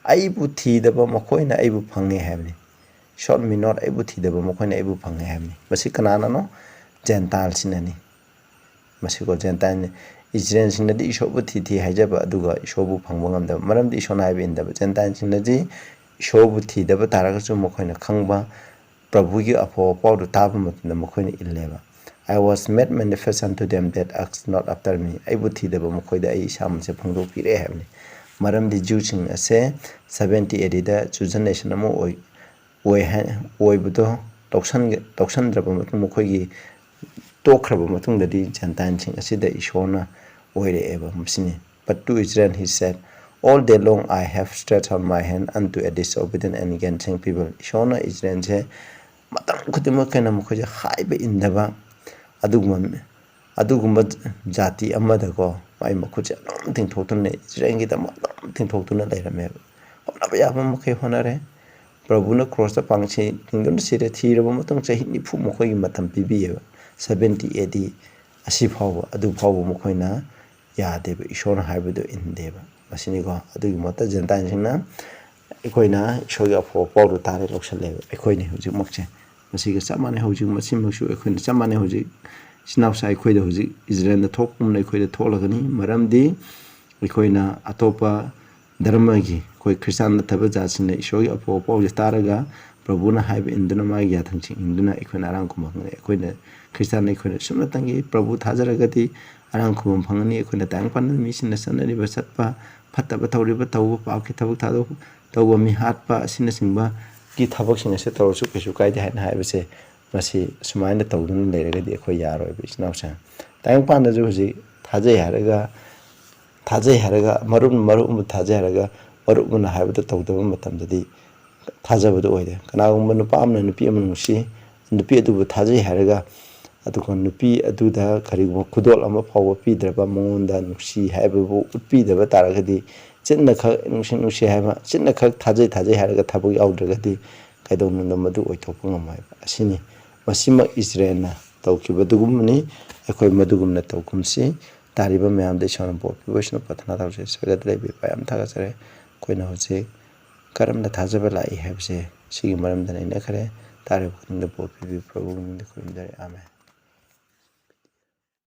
"ꯑꯩꯕꯨ ꯊꯤꯗꯕ ꯃꯈꯣꯏꯅ ꯑꯩꯕꯨ ꯐꯪꯉꯦ" ꯍꯥꯏꯕꯅꯤ꯫ "Sought me not", ꯑꯩꯕꯨ ꯊꯤꯗꯕ ꯃꯈꯣꯏꯅ ꯑꯩꯕꯨ ꯐꯪꯉꯦ ꯍꯥꯏꯕꯅꯤ꯫ ꯃꯁꯤ ꯀꯅꯥꯅꯅꯣ? ꯖꯦꯟꯇꯥꯏꯜꯁꯤꯅꯅꯤ꯫ ꯃꯁꯤꯀꯣ, ꯖꯦꯟꯇꯥꯏꯜꯅꯤ꯫ ꯏꯁꯔꯦꯜꯁꯤꯡꯅꯗꯤ ꯏꯁꯣꯔꯕꯨ ꯊꯤ ꯊꯤ ꯍꯥꯏꯖꯕ, ꯑꯗꯨꯒ ꯏꯁꯣꯔꯕꯨ ꯐꯪꯕ ꯉꯝꯗꯕ, ꯃꯔꯝꯗꯤ ꯏꯁꯣꯔꯅ ꯍꯥꯏꯕ ꯏꯟꯗꯕ꯫ ꯖꯦꯟꯇꯥꯏꯜꯁꯤꯡꯅꯗꯤ ꯏꯁꯣꯔꯕꯨ ꯊꯤꯗꯕ ꯇꯥꯔꯒꯁꯨ ꯃꯈꯣꯏꯅ ꯈꯪꯕ ꯄ꯭ꯔꯚꯨꯒꯤ ꯑꯐꯕ ꯄꯥꯎꯗꯨ ꯇꯥꯕ ꯃꯇꯝꯗ ꯃꯈꯣꯏꯅ ꯏꯜꯂꯦꯕ꯫ "I was made manifest unto them that asked not after me", ꯑꯩꯕꯨ ꯊꯤꯗꯕ ꯃꯈꯣꯏꯗ ꯑꯩ ꯏꯁꯥꯃꯛꯁꯦ ꯐꯣꯡꯗꯣꯛꯄꯤꯔꯦ ꯍꯥꯏꯕꯅꯤ꯫ ꯃꯔꯝꯗꯤ ꯖ꯭ꯌꯨꯁꯤꯡ ꯑꯁꯦ seventy A Dꯗ chosen nation ꯑꯃ ꯑꯣꯏ, ꯑꯣꯏ ꯍꯥꯏ-, ꯑꯣꯏꯕꯗꯣ ꯂꯧꯁꯟꯒ-, ꯂꯧꯁꯟꯗ꯭ꯔꯕ ꯃꯇꯨꯡ, ꯃꯈꯣꯏꯒꯤ ꯇꯣꯛꯈ꯭ꯔꯕ ꯃꯇꯨꯡꯗꯗꯤ ꯖꯦꯟꯇꯥꯏꯜꯁꯤꯡ ꯑꯁꯤꯗ ꯏꯁꯣꯔꯅ ꯑꯣꯏꯔꯛꯑꯦꯕ꯫ ꯃꯁꯤꯅꯤ꯫ "But to Israel he said, All day long I have stretched out my hand unto a disobedient and unthinking people." ꯏꯁꯣꯔꯅ ꯏꯁꯔꯦꯜꯁꯦ ꯃꯇꯝ ꯈꯨꯗꯤꯡꯃꯛ ꯀꯩꯅꯣ ꯃꯈꯣꯏꯁꯦ ꯍꯥꯏꯕ ꯏꯟꯗꯕ ꯑꯗꯨꯒꯨꯝꯕ, ꯑꯗꯨꯒꯨꯝꯕ ꯖꯥꯇꯤ ꯑꯃꯗꯀꯣ ꯃꯥꯒꯤ ꯃꯈꯨꯠꯁꯦ ꯑꯗꯨꯝ ꯇꯤꯡꯊꯣꯛꯇꯨꯅ, ꯏꯁꯔꯦꯜꯒꯤꯗꯃꯛ ꯑꯗꯨꯝ ꯇꯤꯡꯊꯣꯛꯇꯨꯅ ꯂꯩꯔꯝꯃꯦꯕ꯫ ꯍꯣꯠꯅꯕ ꯌꯥꯕ ꯃꯈꯩ ꯍꯣꯠꯅꯔꯦ꯫ ꯄ꯭ꯔꯚꯨꯅ ꯀ꯭ꯔꯣꯁꯇ ꯄꯥꯡꯁꯤ ꯇꯤꯡꯗꯨꯅ ꯁꯤꯔꯦ꯫ ꯊꯤꯔꯕ ꯃꯇꯨꯡ ꯆꯍꯤ ꯅꯤꯐꯨ ꯃꯈꯣꯏꯒꯤ ꯃꯇꯝ ꯄꯤꯕꯤꯌꯦꯕ꯫ Seventy A D ꯑꯁꯤ ꯐꯥꯎꯕ, ꯑꯗꯨ ꯐꯥꯎꯕ ꯃꯈꯣꯏꯅ ꯌꯥꯗꯦꯕ, ꯏꯁꯣꯔꯅ ꯍꯥꯏꯕꯗꯣ ꯏꯟꯗꯦꯕ꯫ ꯃꯁꯤꯅꯤꯀꯣ꯫ ꯑꯗꯨꯒꯤ ꯃꯍꯨꯠꯇ ꯖꯦꯟꯇꯥꯏꯜꯁꯤꯡꯅ ꯑꯩꯈꯣꯏꯅ ꯏꯁꯣꯔꯒꯤ ꯑꯐꯕ ꯄꯥꯎꯗꯣ ꯇꯥꯔꯦ, ꯂꯧꯁꯜꯂꯦꯕ꯫ ꯑꯩꯈꯣꯏꯅꯤ ꯍꯧꯖꯤꯛꯃꯛꯁꯦ꯫ ꯃꯁꯤꯒ ꯆꯞ ꯃꯥꯟꯅꯩ꯫ ꯍꯧꯖꯤꯛ ꯃꯁꯤꯃꯛꯁꯨ ꯑꯩꯈꯣꯏꯅ ꯆꯞ ꯃꯥꯟꯅꯩ꯫ ꯍꯧꯖꯤꯛ ꯏꯆꯤꯟ ꯏꯅꯥꯎꯁꯥ ꯑꯩꯈꯣꯏꯗ ꯍꯧꯖꯤꯛ ꯏꯁꯔꯦꯜꯗ ꯊꯣꯛꯄꯒꯨꯝꯅ ꯑꯩꯈꯣꯏꯗ ꯊꯣꯛꯂꯒꯅꯤ꯫ ꯃꯔꯝꯗꯤ ꯑꯩꯈꯣꯏꯅ ꯑꯇꯣꯞꯄ ꯙꯔꯃꯒꯤ, ꯑꯩꯈꯣꯏ ꯈ꯭ꯔꯤꯁꯇꯥꯟ ꯅꯠꯇꯕ ꯖꯥꯠꯁꯤꯡꯅ ꯏꯁꯣꯔꯒꯤ ꯑꯐꯕ ꯄꯥꯎꯁꯦ ꯇꯥꯔꯒ ꯄ꯭ꯔꯚꯨꯅ ꯍꯥꯏꯕ ꯏꯟꯗꯨꯅ ꯃꯥꯒꯤ ꯌꯥꯊꯪꯁꯤꯡ ꯏꯟꯗꯨꯅ ꯑꯩꯈꯣꯏꯅ ꯑꯔꯥꯝ ꯈꯨꯝꯕ ꯉꯝꯒꯅꯤ꯫ ꯑꯩꯈꯣꯏꯅ ꯈ꯭ꯔꯤꯁꯇꯥꯟ ꯑꯩꯈꯣꯏꯅ ꯁꯨꯞꯅꯇꯪꯒꯤ ꯄ꯭ꯔꯚꯨ ꯊꯥꯖꯔꯒꯗꯤ ꯑꯔꯥꯝ ꯈꯨꯝꯕ ꯐꯪꯒꯅꯤ꯫ ꯑꯩꯈꯣꯏꯅ ꯇꯥꯏꯕꯪ ꯄꯥꯟꯕ ꯃꯤꯁꯤꯡꯅ ꯆꯠꯅꯔꯤꯕ ꯆꯠꯄ, ꯐꯠꯇꯕ ꯇꯧꯔꯤꯕ ꯇꯧꯕ, ꯄꯥꯞꯀꯤ ꯊꯕꯛ ꯊꯥꯗꯣꯛ-, ꯇꯧꯕ, ꯃꯤ ꯍꯥꯠꯄ ꯑꯁꯤꯅꯆꯤꯡꯕꯒꯤ ꯊꯕꯛꯁꯤꯡ ꯑꯁꯤ ꯇꯧꯔꯁꯨ ꯀꯩꯁꯨ ꯀꯥꯏꯗꯦ ꯍꯥꯏꯅ ꯍꯥꯏꯕꯁꯦ, ꯃꯁꯤ ꯁꯨꯃꯥꯏꯅ ꯇꯧꯗꯨꯅ ꯂꯩꯔꯒꯗꯤ ꯑꯩꯈꯣꯏ ꯌꯥꯔꯣꯏꯕ, ꯏꯆꯤꯟ ꯏꯅꯥꯎꯁꯤꯡ꯫ ꯇꯥꯏꯕꯪ ꯄꯥꯟꯗꯁꯨ ꯍꯧꯖꯤꯛ ꯊꯥꯖꯩ ꯍꯥꯏꯔꯒ, ꯊꯥꯖꯩ ꯍꯥꯏꯔꯒ ꯃꯔꯨꯞ, ꯃꯔꯨꯞ ꯑꯃ ꯊꯥꯖꯩ ꯍꯥꯏꯔꯒ ꯃꯔꯨꯞ ꯑꯃꯅ ꯍꯥꯏꯕꯗ ꯇꯧꯗꯕ ꯃꯇꯝꯗꯗꯤ ꯊꯥꯖꯕꯗꯨ ꯑꯣꯏꯗꯦ꯫ ꯀꯅꯥꯒꯨꯝꯕ ꯅꯨꯄꯥ ꯑꯃꯅ ꯅꯨꯄꯤ ꯑꯃ ꯅꯨꯡꯁꯤ, ꯅꯨꯄꯤ ꯑꯗꯨꯕꯨ ꯊꯥꯖꯩ ꯍꯥꯏꯔꯒ ꯑꯗꯨꯒ ꯅꯨꯄꯤ ꯑꯗꯨꯗ ꯀꯔꯤꯒꯨꯝꯕ ꯈꯨꯗꯣꯜ ꯑꯃ ꯐꯥꯎꯕ ꯄꯤꯗ꯭ꯔꯕ, ꯃꯉꯣꯟꯗ ꯅꯨꯡꯁꯤ ꯍꯥꯏꯕꯕꯨ ꯎꯠꯄꯤꯗꯕ ꯇꯥꯔꯒꯗꯤ, ꯆꯤꯟꯅ ꯈꯛ ꯅꯨꯡꯁꯤ ꯅꯨꯡꯁꯤ ꯍꯥꯏꯕ, ꯆꯤꯟꯅ ꯈꯛ ꯊꯥꯖꯩ ꯊꯥꯖꯩ ꯍꯥꯏꯔꯒ ꯊꯕꯛ ꯌꯥꯎꯗ꯭ꯔꯒꯗꯤ ꯀꯩꯗꯧꯅꯨꯡꯗ ꯃꯗꯨ ꯑꯣꯏꯊꯣꯛꯄ ꯉꯝꯃꯣꯏ ꯍꯥꯏꯕ ꯑꯁꯤꯅꯤ꯫ ꯃꯁꯤꯃꯛ ꯏꯖꯔꯦꯜꯅ ꯇꯧꯈꯤꯕ ꯑꯗꯨꯒꯨꯝꯕꯅꯤ꯫ ꯑꯩꯈꯣꯏ ꯃꯗꯨꯒꯨꯝꯅ ꯇꯧꯒꯨꯝꯁꯤ꯫ ꯇꯥꯔꯤꯕ ꯃꯌꯥꯝꯗ ꯏꯁꯣꯔꯅ ꯕꯣꯔ ꯄꯤꯕ ꯑꯣꯏꯁꯅꯨ꯫ ꯄ꯭ꯔꯊꯅꯥ ꯇꯧꯖꯩ꯫ ꯁ꯭ꯋꯔꯒꯗ ꯂꯩꯕ ꯏꯄꯥ, ꯌꯥꯝ ꯊꯥꯒꯠꯆꯔꯤ꯫ ꯑꯩꯈꯣꯏꯅ ꯍꯧꯖꯤꯛ ꯀꯔꯝꯅ ꯊꯥꯖꯕ ꯂꯥꯛꯏ ꯍꯥꯏꯕꯁꯦ ꯁꯤꯒꯤ ꯃꯔꯝꯗ ꯅꯩꯅꯈ꯭ꯔꯦ꯫ ꯇꯥꯔꯤꯕ ꯈꯨꯗꯤꯡꯗ ꯕꯣꯔ ꯄꯤꯕꯤꯌꯨ꯫ ꯄ꯭ꯔꯚꯨꯒꯤ ꯃꯤꯡꯗ ꯈꯨꯔꯨꯝꯖꯔꯤ꯫ ꯑꯥꯃꯦꯟ꯫